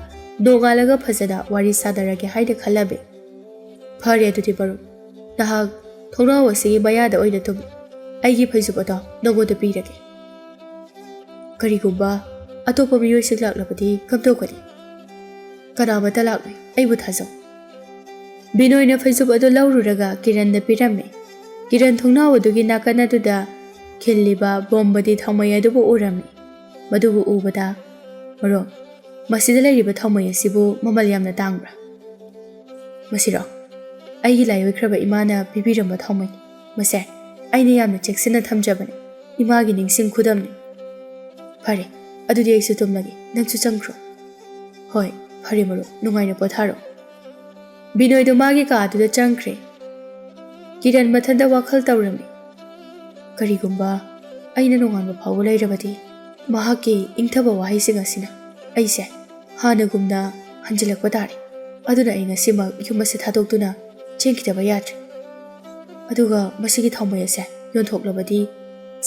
ꯅꯣꯡꯉꯥꯜꯂꯒ ꯐꯖꯅ ꯋꯥꯔꯤ ꯁꯥꯟꯅꯔꯒꯦ ꯍꯥꯏꯅ ꯈꯜꯂꯝꯃꯤ꯫ ꯐꯔꯦ, ꯑꯗꯨꯗꯤ ꯃꯔꯨꯞ, ꯅꯍꯥꯛ ꯊꯣꯡꯅꯥꯎ ꯑꯁꯤꯒꯤ ꯃꯌꯥꯗ ꯑꯣꯏꯅ ꯇꯨꯝꯃꯨ꯫ ꯑꯩꯒꯤ ꯐꯩꯖꯨꯞ ꯑꯗꯣ ꯅꯉꯣꯟꯗ ꯄꯤꯔꯒꯦ꯫ ꯀꯔꯤꯒꯨꯝꯕ ꯑꯇꯣꯞꯄ ꯃꯤꯑꯣꯏꯁꯤꯡ ꯂꯥꯛꯂꯕꯗꯤ ꯀꯝꯗꯧꯒꯅꯤ? ꯀꯅꯥꯃꯠꯇ ꯂꯥꯛꯂꯣꯏ, ꯑꯩꯕꯨ ꯊꯥꯖꯧ꯫ ꯕꯤꯅꯣꯏꯅ ꯐꯩꯖꯨꯞ ꯑꯗꯨ ꯂꯧꯔꯨꯔꯒ ꯀꯤꯔꯟꯗ ꯄꯤꯔꯝꯃꯤ꯫ ꯀꯤꯔꯟ ꯊꯣꯡꯅꯥꯎ ꯑꯗꯨꯒꯤ ꯅꯥꯀꯟ ꯑꯗꯨꯗ ꯈꯤꯜꯂꯤꯕ ꯕꯣꯝꯕꯗꯤ ꯊꯥꯎꯃꯩ ꯑꯗꯨꯕꯨ ꯎꯔꯝꯃꯤ꯫ ꯃꯗꯨꯕꯨ ꯎꯕꯗ, "ꯃꯔꯨꯞ, ꯃꯁꯤꯗ ꯂꯩꯔꯤꯕ ꯊꯥꯎꯃꯩ ꯑꯁꯤꯕꯨ ꯃꯃꯜ ꯌꯥꯝꯅ ꯇꯥꯡꯕ꯭ꯔꯥ?" "ꯃꯁꯤꯔꯣ? ꯑꯩꯒꯤ ꯂꯥꯏ ꯑꯣꯏꯈ꯭ꯔꯕ ꯏꯃꯥꯅ ꯄꯤꯕꯤꯔꯝꯕ ꯊꯥꯎꯃꯩꯅꯤ꯫ ꯃꯁꯦ ꯑꯩꯅ ꯌꯥꯝꯅ ꯆꯦꯛꯁꯤꯟꯅ ꯊꯝꯖꯕꯅꯤ꯫ ꯏꯃꯥꯒꯤ ꯅꯤꯡꯁꯤꯡ ꯈꯨꯗꯝꯅꯤ꯫ ꯐꯔꯦ, ꯑꯗꯨꯗꯤ ꯑꯩꯁꯨ ꯇꯨꯝꯂꯒꯦ, ꯅꯪꯁꯨ ꯆꯪꯈ꯭ꯔꯣ꯫" "ꯍꯣꯏ, ꯐꯔꯦ ꯃꯔꯨꯞ, ꯅꯨꯡꯉꯥꯏꯅ ꯄꯣꯊꯥꯔꯣ꯫" ꯕꯤꯅꯣꯏꯗꯣ ꯃꯥꯒꯤ ꯀꯥ ꯑꯗꯨꯗ ꯆꯪꯈ꯭ꯔꯦ꯫ ꯀꯤꯔꯟ ꯃꯊꯟꯇ ꯋꯥꯈꯜ ꯇꯧꯔꯝꯃꯤ꯫ "ꯀꯔꯤꯒꯨꯝꯕ ꯑꯩꯅ ꯅꯣꯡꯉꯥꯟꯕ ꯐꯥꯎꯕ ꯂꯩꯔꯕꯗꯤ, ꯃꯍꯥꯛꯀꯤ ꯏꯪꯊꯕ ꯋꯥꯍꯩꯁꯤꯡ ꯑꯁꯤꯅ ꯑꯩꯁꯦ ꯍꯥꯟꯅꯒꯨꯝꯅ ꯍꯟꯖꯤꯜꯂꯛꯄ ꯇꯥꯔꯦ꯫ ꯑꯗꯨꯅ ꯑꯩ ꯉꯁꯤꯃꯛ ꯌꯨꯝ ꯑꯁꯤ ꯊꯥꯗꯣꯛꯇꯨꯅ ꯆꯦꯟꯈꯤꯗꯕ ꯌꯥꯗ꯭ꯔꯦ꯫ ꯑꯗꯨꯒ ꯃꯁꯤꯒꯤ ꯊꯥꯎꯃꯩ ꯑꯁꯦ ꯌꯣꯟꯊꯣꯛꯂꯕꯗꯤ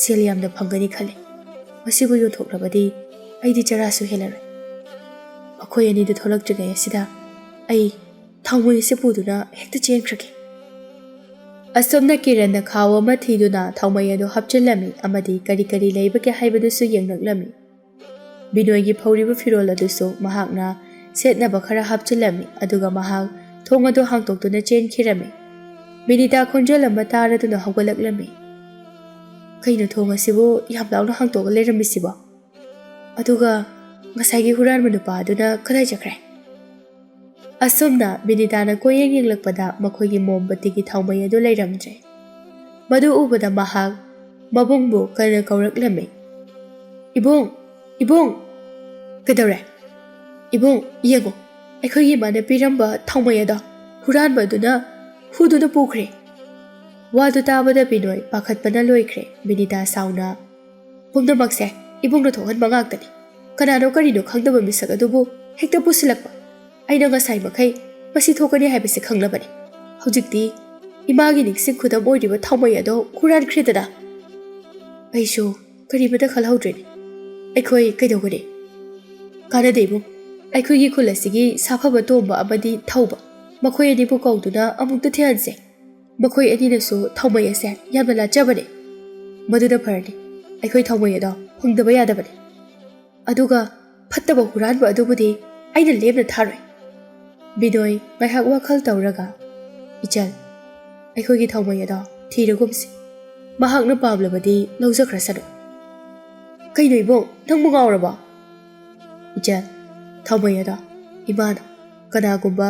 ꯁꯦꯜ ꯌꯥꯝꯅ ꯐꯪꯒꯅꯤ ꯈꯜꯂꯤ꯫ ꯃꯁꯤꯕꯨ ꯌꯣꯟꯊꯣꯛꯂꯕꯗꯤ ꯑꯩꯗꯤ ꯆꯔꯥꯁꯨ ꯍꯦꯜꯂꯔꯣꯏ꯫ ꯃꯈꯣꯏ ꯑꯅꯤꯗꯨ ꯊꯣꯛꯂꯛꯇ꯭ꯔꯤꯉꯩ ꯑꯁꯤꯗ ꯑꯩ ꯊꯥꯎꯃꯩ ꯑꯁꯤ ꯄꯨꯗꯨꯅ ꯍꯦꯛꯇ ꯆꯦꯟꯈ꯭ꯔꯒꯦ꯫" ꯑꯁꯣꯝꯅ ꯀꯤꯔꯟꯅ ꯈꯥꯎ ꯑꯃ ꯊꯤꯗꯨꯅ ꯊꯥꯎꯃꯩ ꯑꯗꯨ ꯍꯥꯞꯆꯤꯜꯂꯝꯃꯤ ꯑꯃꯗꯤ ꯀꯔꯤ ꯀꯔꯤ ꯂꯩꯕꯒꯦ ꯍꯥꯏꯕꯗꯨꯁꯨ ꯌꯦꯡꯂꯛꯂꯝꯃꯤ꯫ ꯕꯤꯅꯣꯏꯒꯤ ꯐꯧꯔꯤꯕ ꯐꯤꯔꯣꯜ ꯑꯗꯨꯁꯨ ꯃꯍꯥꯛꯅ ꯁꯦꯠꯅꯕ ꯈꯔ ꯍꯥꯞꯆꯤꯜꯂꯝꯃꯤ, ꯑꯗꯨꯒ ꯃꯍꯥꯛ ꯊꯣꯡ ꯑꯗꯨ ꯍꯥꯡꯗꯣꯛꯇꯨꯅ ꯆꯦꯟꯈꯤꯔꯝꯃꯤ꯫ ꯕꯤꯅꯤꯇꯥ ꯈꯣꯟꯖꯦꯜ ꯑꯃ ꯇꯥꯔꯗꯨꯅ ꯍꯧꯒꯠꯂꯛꯂꯝꯃꯤ꯫ "ꯀꯩꯅꯣ, ꯊꯣꯡ ꯑꯁꯤꯕꯨ ꯌꯥꯝ ꯂꯥꯎꯅ ꯍꯥꯡꯗꯣꯛꯑꯒ ꯂꯩꯔꯝꯃꯤꯁꯤꯕꯣ? ꯑꯗꯨꯒ ꯉꯁꯥꯏꯒꯤ ꯍꯨꯔꯥꯟꯕ ꯅꯨꯄꯥ ꯑꯗꯨꯅ ꯀꯗꯥꯏ ꯆꯠꯈ꯭ꯔꯦ?" ꯑꯁꯨꯝꯅ ꯕꯤꯅꯤꯇꯥꯅ ꯀꯣꯏꯌꯦꯡ ꯌꯦꯡꯂꯛꯄꯗ ꯃꯈꯣꯏꯒꯤ ꯃꯣꯝꯕꯇꯤꯒꯤ ꯊꯥꯎꯃꯩ ꯑꯗꯨ ꯂꯩꯔꯝꯗ꯭ꯔꯦ꯫ ꯃꯗꯨ ꯎꯕꯗ ꯃꯍꯥꯛ ꯃꯕꯨꯡꯕꯨ ꯀꯟꯅ ꯀꯧꯔꯛꯂꯝꯃꯤ, "ꯏꯕꯨꯡ! ꯏꯕꯨꯡ!" "ꯀꯩꯗꯧꯔꯦ?" "ꯏꯕꯨꯡ, ꯌꯦꯡꯉꯨ, ꯑꯩꯈꯣꯏꯒꯤ ꯏꯃꯥꯅ ꯄꯤꯔꯝꯕ ꯊꯥꯎꯃꯩ ꯑꯗꯣ ꯍꯨꯔꯥꯟꯕ ꯑꯗꯨꯅ ꯍꯨꯗꯨꯅ ꯄꯨꯈ꯭ꯔꯦ꯫" ꯋꯥꯗꯨ ꯇꯥꯕꯗ ꯕꯤꯅꯣꯏ ꯄꯥꯈꯠꯄꯅ ꯂꯣꯏꯈ꯭ꯔꯦ꯫ ꯕꯤꯅꯤꯇꯥ ꯁꯥꯎꯅ, "ꯄꯨꯝꯅꯃꯛꯁꯦ ꯏꯕꯨꯡꯅ ꯊꯣꯛꯍꯟꯕ ꯉꯥꯛꯇꯅꯤ꯫ ꯀꯅꯥꯅꯣ ꯀꯔꯤꯅꯣ ꯈꯪꯗꯕ ꯃꯤꯁꯛ ꯑꯗꯨꯕꯨ ꯍꯦꯛꯇ ꯄꯨꯁꯤꯜꯂꯛꯄ꯫ ꯑꯩꯅ ꯉꯁꯥꯏ ꯃꯈꯩ ꯃꯁꯤ ꯊꯣꯛꯀꯅꯤ ꯍꯥꯏꯕꯁꯤ ꯈꯪꯂꯕꯅꯤ꯫ ꯍꯧꯖꯤꯛꯇꯤ ꯏꯃꯥꯒꯤ ꯅꯤꯡꯁꯤꯡ ꯈꯨꯗꯝ ꯑꯣꯏꯔꯤꯕ ꯊꯥꯎꯃꯩ ꯑꯗꯣ ꯍꯨꯔꯥꯟꯈ꯭ꯔꯦꯗꯅ꯫" "ꯑꯩꯁꯨ ꯀꯔꯤꯃꯠꯇ ꯈꯜꯍꯧꯗ꯭ꯔꯦꯅꯦ꯫ ꯑꯩꯈꯣꯏ ꯀꯩꯗꯧꯒꯅꯤ?" "ꯀꯥꯟꯅꯗꯦ ꯏꯕꯨꯡ, ꯑꯩꯈꯣꯏꯒꯤ ꯈꯨꯜ ꯑꯁꯤꯒꯤ ꯁꯥꯐꯕ ꯇꯣꯝꯕ ꯑꯃꯗꯤ ꯊꯧꯕ, ꯃꯈꯣꯏ ꯑꯅꯤꯕꯨ ꯀꯧꯗꯨꯅ ꯑꯃꯨꯛꯇ ꯊꯤꯍꯟꯁꯦ꯫ ꯃꯈꯣꯏ ꯑꯅꯤꯅꯁꯨ ꯊꯥꯎꯃꯩ ꯑꯁꯦ ꯌꯥꯝꯅ ꯂꯥꯠꯆꯕꯅꯦ꯫ ꯃꯗꯨꯅ ꯐꯔꯅꯤ꯫ ꯑꯩꯈꯣꯏ ꯊꯥꯎꯃꯩ ꯑꯗꯣ ꯐꯪꯗꯕ ꯌꯥꯗꯕꯅꯤ꯫ ꯑꯗꯨꯒ ꯐꯠꯇꯕ ꯍꯨꯔꯥꯟꯕ ꯑꯗꯨꯕꯨꯗꯤ ꯑꯩꯅ ꯂꯦꯝꯅ ꯊꯥꯔꯣꯏ꯫" ꯕꯤꯅꯣꯏ ꯉꯥꯏꯍꯥꯛ ꯋꯥꯈꯜ ꯇꯧꯔꯒ, "ꯏꯆꯜ, ꯑꯩꯈꯣꯏꯒꯤ ꯊꯧꯃꯩ ꯑꯗꯣ ꯊꯤꯔꯒꯨꯝꯁꯤ꯫ ꯃꯍꯥꯛꯅ ꯄꯥꯝꯂꯕꯗꯤ ꯂꯧꯖꯈ꯭ꯔꯁꯅꯨ꯫" "ꯀꯩꯅꯣ ꯏꯕꯨꯡ, ꯅꯪꯕꯨ ꯉꯥꯎꯔꯕꯣ?" "ꯏꯆꯜ, ꯊꯧꯃꯩ ꯑꯗꯣ ꯏꯃꯥꯅ ꯀꯅꯥꯒꯨꯝꯕ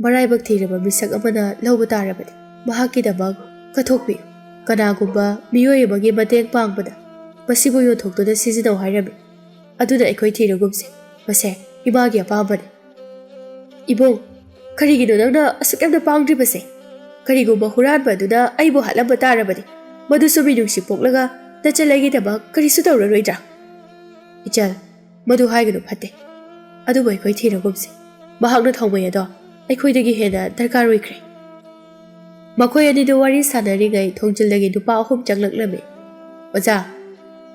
ꯃꯔꯥꯏꯕꯛ ꯊꯤꯔꯕ ꯃꯤꯁꯛ ꯑꯃꯅ ꯂꯧꯕ ꯇꯥꯔꯕꯗꯤ ꯃꯍꯥꯛꯀꯤꯗꯃꯛ ꯀꯠꯊꯣꯛꯄꯤꯌꯨ꯫ ꯀꯅꯥꯒꯨꯝꯕ ꯃꯤꯑꯣꯏ ꯑꯃꯒꯤ ꯃꯇꯦꯡ ꯄꯥꯡꯕꯗ ꯃꯁꯤꯕꯨ ꯌꯣꯟꯊꯣꯛꯇꯨꯅ ꯁꯤꯖꯤꯟꯅꯧ ꯍꯥꯏꯔꯝꯃꯤ꯫ ꯑꯗꯨꯅ ꯑꯩꯈꯣꯏ ꯊꯤꯔꯒꯨꯝꯁꯤ꯫ ꯃꯁꯦ ꯏꯃꯥꯒꯤ ꯑꯄꯥꯝꯕꯅꯤ꯫" "ꯏꯕꯨꯡ, ꯀꯔꯤꯒꯤꯅꯣ ꯅꯪꯅ ꯑꯁꯨꯛ ꯌꯥꯝꯅ ꯄꯥꯡꯗ꯭ꯔꯤꯕꯁꯦ? ꯀꯔꯤꯒꯨꯝꯕ ꯍꯨꯔꯥꯟꯕ ꯑꯗꯨꯅ ꯑꯩꯕꯨ ꯍꯥꯠꯂꯝꯕ ꯇꯥꯔꯕꯗꯤ, ꯃꯗꯨꯁꯨ ꯃꯤꯅꯨꯡꯁꯤ ꯄꯣꯛꯂꯒ ꯅꯆꯜ ꯑꯩꯒꯤꯗꯃꯛ ꯀꯔꯤꯁꯨ ꯇꯧꯔꯔꯣꯏꯗ꯭ꯔꯥ?" "ꯏꯆꯜ, ꯃꯗꯨ ꯍꯥꯏꯒꯅꯨ, ꯐꯠꯇꯦ꯫ ꯑꯗꯨꯕꯨ ꯑꯩꯈꯣꯏ ꯊꯤꯔꯒꯨꯝꯁꯤ꯫ ꯃꯍꯥꯛꯅ ꯊꯧꯃꯩ ꯑꯗꯣ ꯑꯩꯈꯣꯏꯗꯒꯤ ꯍꯦꯟꯅ ꯗꯔꯀꯥꯔ ꯑꯣꯏꯈ꯭ꯔꯦ꯫" ꯃꯈꯣꯏ ꯑꯅꯤꯗꯨ ꯋꯥꯔꯤ ꯁꯥꯟꯅꯔꯤꯉꯩ ꯊꯣꯡꯖꯤꯜꯗꯒꯤ ꯅꯨꯄꯥ ꯑꯍꯨꯝ ꯆꯪꯂꯛꯂꯝꯃꯤ꯫ "ꯑꯣꯖꯥ,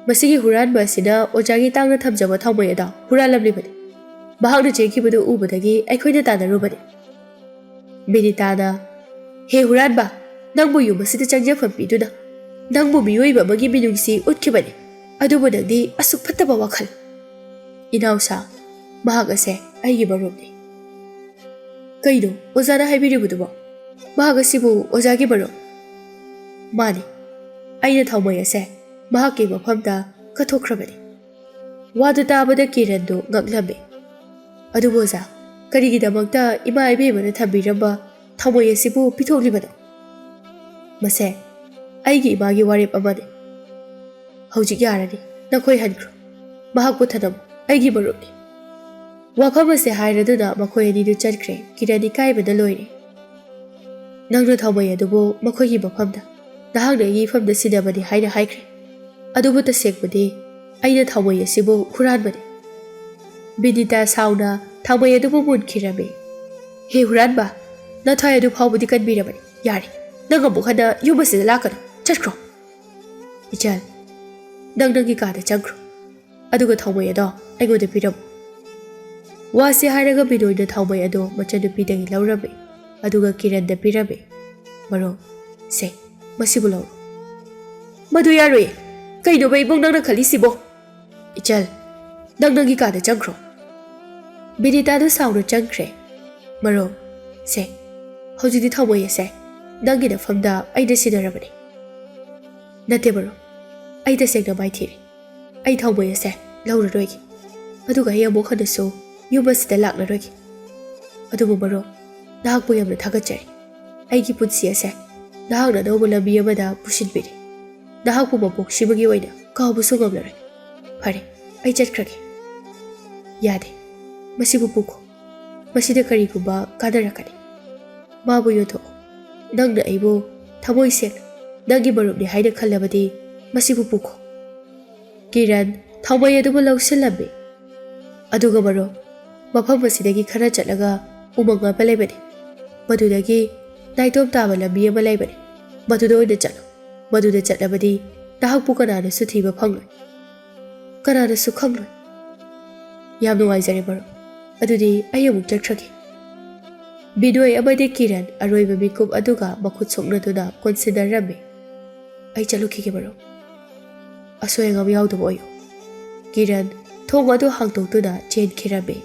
ꯃꯁꯤꯒꯤ ꯍꯨꯔꯥꯟꯕ ꯑꯁꯤꯅ ꯑꯣꯖꯥꯒꯤ ꯇꯥꯡꯅ ꯊꯝꯖꯕ ꯊꯧꯃꯩ ꯑꯗꯣ ꯍꯨꯔꯥꯜꯂꯝꯂꯤꯕꯅꯤ꯫ ꯃꯍꯥꯛꯅ ꯆꯦꯟꯈꯤꯕꯗꯨ ꯎꯕꯗꯒꯤ ꯑꯩꯈꯣꯏꯅ ꯇꯥꯟꯅꯔꯨꯕꯅꯤ꯫" ꯕꯤꯅꯤꯇꯥꯅ, "ꯍꯦ ꯍꯨꯔꯥꯟꯕ, ꯅꯪꯕꯨ ꯌꯨꯝ ꯑꯁꯤꯗ ꯆꯪꯖꯐꯝ ꯄꯤꯗꯨꯅ ꯅꯪꯕꯨ ꯃꯤꯑꯣꯏꯕ ꯑꯃꯒꯤ ꯃꯤꯅꯨꯡꯁꯤ ꯎꯠꯈꯤꯕꯅꯤ, ꯑꯗꯨꯕꯨ ꯅꯪꯗꯤ ꯑꯁꯨꯛ ꯐꯠꯇꯕ ꯋꯥꯈꯜ꯫" "ꯏꯅꯥꯎꯁꯥ, ꯃꯍꯥꯛ ꯑꯁꯦ ꯑꯩꯒꯤ ꯃꯔꯨꯞꯅꯤ꯫" "ꯀꯩꯅꯣ ꯑꯣꯖꯥꯅ ꯍꯥꯏꯕꯤꯔꯤꯕꯗꯨꯕꯣ? ꯃꯍꯥꯛ ꯑꯁꯤꯕꯨ ꯑꯣꯖꯥꯒꯤ ꯃꯔꯨꯞ?" "ꯃꯥꯅꯤ, ꯑꯩꯅ ꯊꯧꯃꯩ ꯑꯁꯦ ꯃꯍꯥꯛꯀꯤ ꯃꯐꯝꯗ ꯀꯠꯊꯣꯛꯈ꯭ꯔꯕꯅꯤ꯫" ꯋꯥꯗꯨ ꯇꯥꯕꯗ ꯀꯤꯔꯟꯗꯨ ꯉꯛꯂꯝꯃꯤ꯫ "ꯑꯗꯨꯕꯨ ꯑꯣꯖꯥ, ꯀꯔꯤꯒꯤꯗꯃꯛꯇ ꯏꯃꯥ ꯏꯕꯦꯝꯃꯅ ꯊꯝꯕꯤꯔꯝꯕ ꯊꯧꯃꯩ ꯑꯁꯤꯕꯨ ꯄꯤꯊꯣꯛꯂꯤꯕꯅꯣ?" "ꯃꯁꯦ ꯑꯩꯒꯤ ꯏꯃꯥꯒꯤ ꯋꯥꯔꯦꯞ ꯑꯃꯅꯤ꯫" "ꯍꯧꯖꯤꯛ ꯌꯥꯔꯅꯤ, ꯅꯈꯣꯏ ꯍꯟꯈ꯭ꯔꯣ꯫ ꯃꯍꯥꯛꯄꯨ ꯊꯅꯝꯃꯨ, ꯑꯩꯒꯤ ꯃꯔꯨꯞꯅꯤ꯫" ꯋꯥꯐꯝ ꯑꯁꯦ ꯍꯥꯏꯔꯗꯨꯅ ꯃꯈꯣꯏ ꯑꯅꯤꯗꯨ ꯆꯠꯈ꯭ꯔꯦ꯫ ꯀꯤꯔꯟ ꯏꯀꯥꯏꯕꯅ ꯂꯣꯏꯔꯦ꯫ "ꯅꯪꯅ ꯊꯧꯃꯩ ꯑꯗꯨꯕꯨ ꯃꯈꯣꯏꯒꯤ ꯃꯐꯝꯗ ꯅꯍꯥꯛꯅ ꯑꯩꯒꯤ ꯏꯐꯝꯗ ꯁꯤꯟꯅꯕꯅꯤ ꯍꯥꯏꯅ ꯍꯥꯏꯈ꯭ꯔꯦ꯫ ꯑꯗꯨꯕꯨ ꯇꯁꯦꯡꯕꯗꯤ ꯑꯩꯅ ꯊꯧꯃꯩ ꯑꯁꯤꯕꯨ ꯍꯨꯔꯥꯟꯕꯅꯤ꯫" ꯕꯤꯅꯤꯇꯥ ꯁꯥꯎꯅ ꯊꯧꯃꯩ ꯑꯗꯨꯕꯨ ꯃꯨꯟꯈꯤꯔꯝꯃꯤ꯫ "ꯍꯦ ꯍꯨꯔꯥꯟꯕ, ꯅꯊ꯭ꯋꯥꯏ ꯑꯗꯨ ꯐꯥꯎꯕꯗꯤ ꯀꯟꯕꯤꯔꯕꯅꯤ꯫ ꯌꯥꯔꯦ, ꯅꯪ ꯑꯃꯨꯛ ꯍꯟꯅ ꯌꯨꯝ ꯑꯁꯤꯗ ꯂꯥꯛꯀꯅꯨ꯫ ꯆꯠꯈ꯭ꯔꯣ꯫" "ꯏꯆꯜ, ꯅꯪ ꯅꯪꯒꯤ ꯀꯥꯗ ꯆꯪꯈ꯭ꯔꯣ꯫ ꯑꯗꯨꯒ ꯊꯧꯃꯩ ꯑꯗꯣ ꯑꯩꯉꯣꯟꯗ ꯄꯤꯔꯝꯃꯨ꯫" ꯋꯥꯁꯤ ꯍꯥꯏꯔꯒ ꯕꯤꯅꯣꯏꯅ ꯊꯧꯃꯩ ꯑꯗꯣ ꯃꯆꯟꯅꯨꯄꯤꯗꯒꯤ ꯂꯧꯔꯝꯃꯤ꯫ ꯑꯗꯨꯒ ꯀꯤꯔꯟꯗ ꯄꯤꯔꯝꯃꯤ꯫ "ꯃꯔꯨꯞ, ꯁꯦ, ꯃꯁꯤꯕꯨ ꯂꯧꯔꯣ꯫" "ꯃꯗꯨ ꯌꯥꯔꯣꯏꯌꯦ꯫ ꯀꯩꯅꯣꯕ ꯏꯕꯨꯡ ꯅꯪꯅ ꯈꯜꯂꯤꯁꯤꯕꯣ?" "ꯏꯆꯜ, ꯅꯪ ꯅꯪꯒꯤ ꯀꯥꯗ ꯆꯪꯈ꯭ꯔꯣ꯫" ꯕꯤꯅꯤꯇꯥꯗꯨ ꯁꯥꯎꯅ ꯆꯪꯈ꯭ꯔꯦ꯫ ꯃꯔꯨꯞ, ꯁꯦ, ꯍꯧꯖꯤꯛꯇꯤ ꯊꯥꯎꯃꯩ ꯑꯁꯦ ꯅꯪꯒꯤ ꯅꯐꯝꯗ ꯑꯩꯅ ꯁꯤꯟꯅꯔꯕꯅꯤ꯫ ꯅꯠꯇꯦ ꯃꯔꯨꯞ, ꯑꯩ ꯇꯁꯦꯡꯅ ꯃꯥꯏꯊꯤꯔꯦ꯫ ꯑꯩ ꯊꯥꯎꯃꯩ ꯑꯁꯦ ꯂꯧꯔꯔꯣꯏꯒꯦ, ꯑꯗꯨꯒ ꯑꯩ ꯑꯃꯨꯛ ꯍꯟꯅꯁꯨ ꯌꯨꯝ ꯑꯁꯤꯗ ꯂꯥꯛꯂꯔꯣꯏꯒꯦ꯫ ꯑꯗꯨꯕꯨ ꯃꯔꯨꯞ, ꯅꯍꯥꯛꯄꯨ ꯌꯥꯝꯅ ꯊꯥꯒꯠꯆꯔꯤ꯫ ꯑꯩꯒꯤ ꯄꯨꯟꯁꯤ ꯑꯁꯦ ꯅꯍꯥꯛꯅ ꯑꯅꯧꯕ ꯂꯝꯕꯤ ꯑꯃꯗ ꯄꯨꯁꯤꯟꯕꯤꯔꯦ꯫ ꯅꯍꯥꯛꯄꯨ ꯃꯄꯣꯛꯁꯤꯃꯒꯤ ꯑꯣꯏꯅ ꯀꯥꯎꯕꯁꯨ ꯉꯝꯂꯔꯣꯏ꯫ ꯐꯔꯦ, ꯑꯩ ꯆꯠꯈ꯭ꯔꯒꯦ꯫ ꯌꯥꯗꯦ, ꯃꯁꯤꯕꯨ ꯄꯨꯈꯣ꯫ ꯃꯁꯤꯗ ꯀꯔꯤꯒꯨꯝꯕ ꯀꯥꯟꯅꯔꯛꯀꯅꯤ꯫ ꯃꯥꯕꯨ ꯌꯣꯟꯊꯣꯛꯑꯣ꯫ ꯅꯪꯅ ꯑꯩꯕꯨ ꯊꯃꯣꯏ ꯁꯦꯡꯅ ꯅꯪꯒꯤ ꯃꯔꯨꯞꯅꯤ ꯍꯥꯏꯅ ꯈꯜꯂꯕꯗꯤ ꯃꯁꯤꯕꯨ ꯄꯨꯈꯣ꯫ ꯀꯤꯔꯟ ꯊꯥꯎꯃꯩ ꯑꯗꯨꯕꯨ ꯂꯧꯁꯤꯜꯂꯝꯃꯤ꯫ ꯑꯗꯨꯒ ꯃꯔꯨꯞ, ꯃꯐꯝ ꯑꯁꯤꯗꯒꯤ ꯈꯔ ꯆꯠꯂꯒ ꯎꯃꯪ ꯑꯃ ꯂꯩꯕꯅꯤ꯫ ꯃꯗꯨꯗꯒꯤ ꯅꯥꯏꯇꯣꯝ ꯇꯥꯕ ꯂꯝꯕꯤ ꯑꯃ ꯂꯩꯕꯅꯤ꯫ ꯃꯗꯨꯗ ꯑꯣꯏꯅ ꯆꯠꯂꯨ꯫ ꯃꯗꯨꯗ ꯆꯠꯂꯕꯗꯤ ꯅꯍꯥꯛꯄꯨ ꯀꯅꯥꯅꯁꯨ ꯊꯤꯕ ꯐꯪꯂꯣꯏ꯫ ꯀꯅꯥꯅꯁꯨ ꯈꯪꯂꯣꯏ꯫ ꯌꯥꯝ ꯅꯨꯡꯉꯥꯏꯖꯔꯦ ꯃꯔꯨꯞ꯫ ꯑꯗꯨꯗꯤ ꯑꯩ ꯑꯃꯨꯛ ꯆꯠꯈ꯭ꯔꯒꯦ꯫ ꯕꯤꯅꯣꯏ ꯑꯃꯗꯤ ꯀꯤꯔꯟ ꯑꯔꯣꯏꯕ ꯃꯤꯀꯨꯞ ꯑꯗꯨꯒ ꯃꯈꯨꯠ ꯁꯣꯛꯅꯗꯨꯅ ꯀꯣꯟꯁꯤꯟꯅꯔꯝꯃꯤ꯫ ꯑꯩ ꯆꯠꯂꯨꯈꯤꯒꯦ ꯃꯔꯨꯞ꯫ ꯑꯁꯣꯏ ꯑꯉꯥꯝ ꯌꯥꯎꯗꯕ ꯑꯣꯏꯌꯨ꯫ ꯀꯤꯔꯟ ꯊꯣꯡ ꯑꯗꯨ ꯍꯥꯡꯗꯣꯛꯇꯨꯅ ꯆꯦꯟꯈꯤꯔꯝꯃꯤ꯫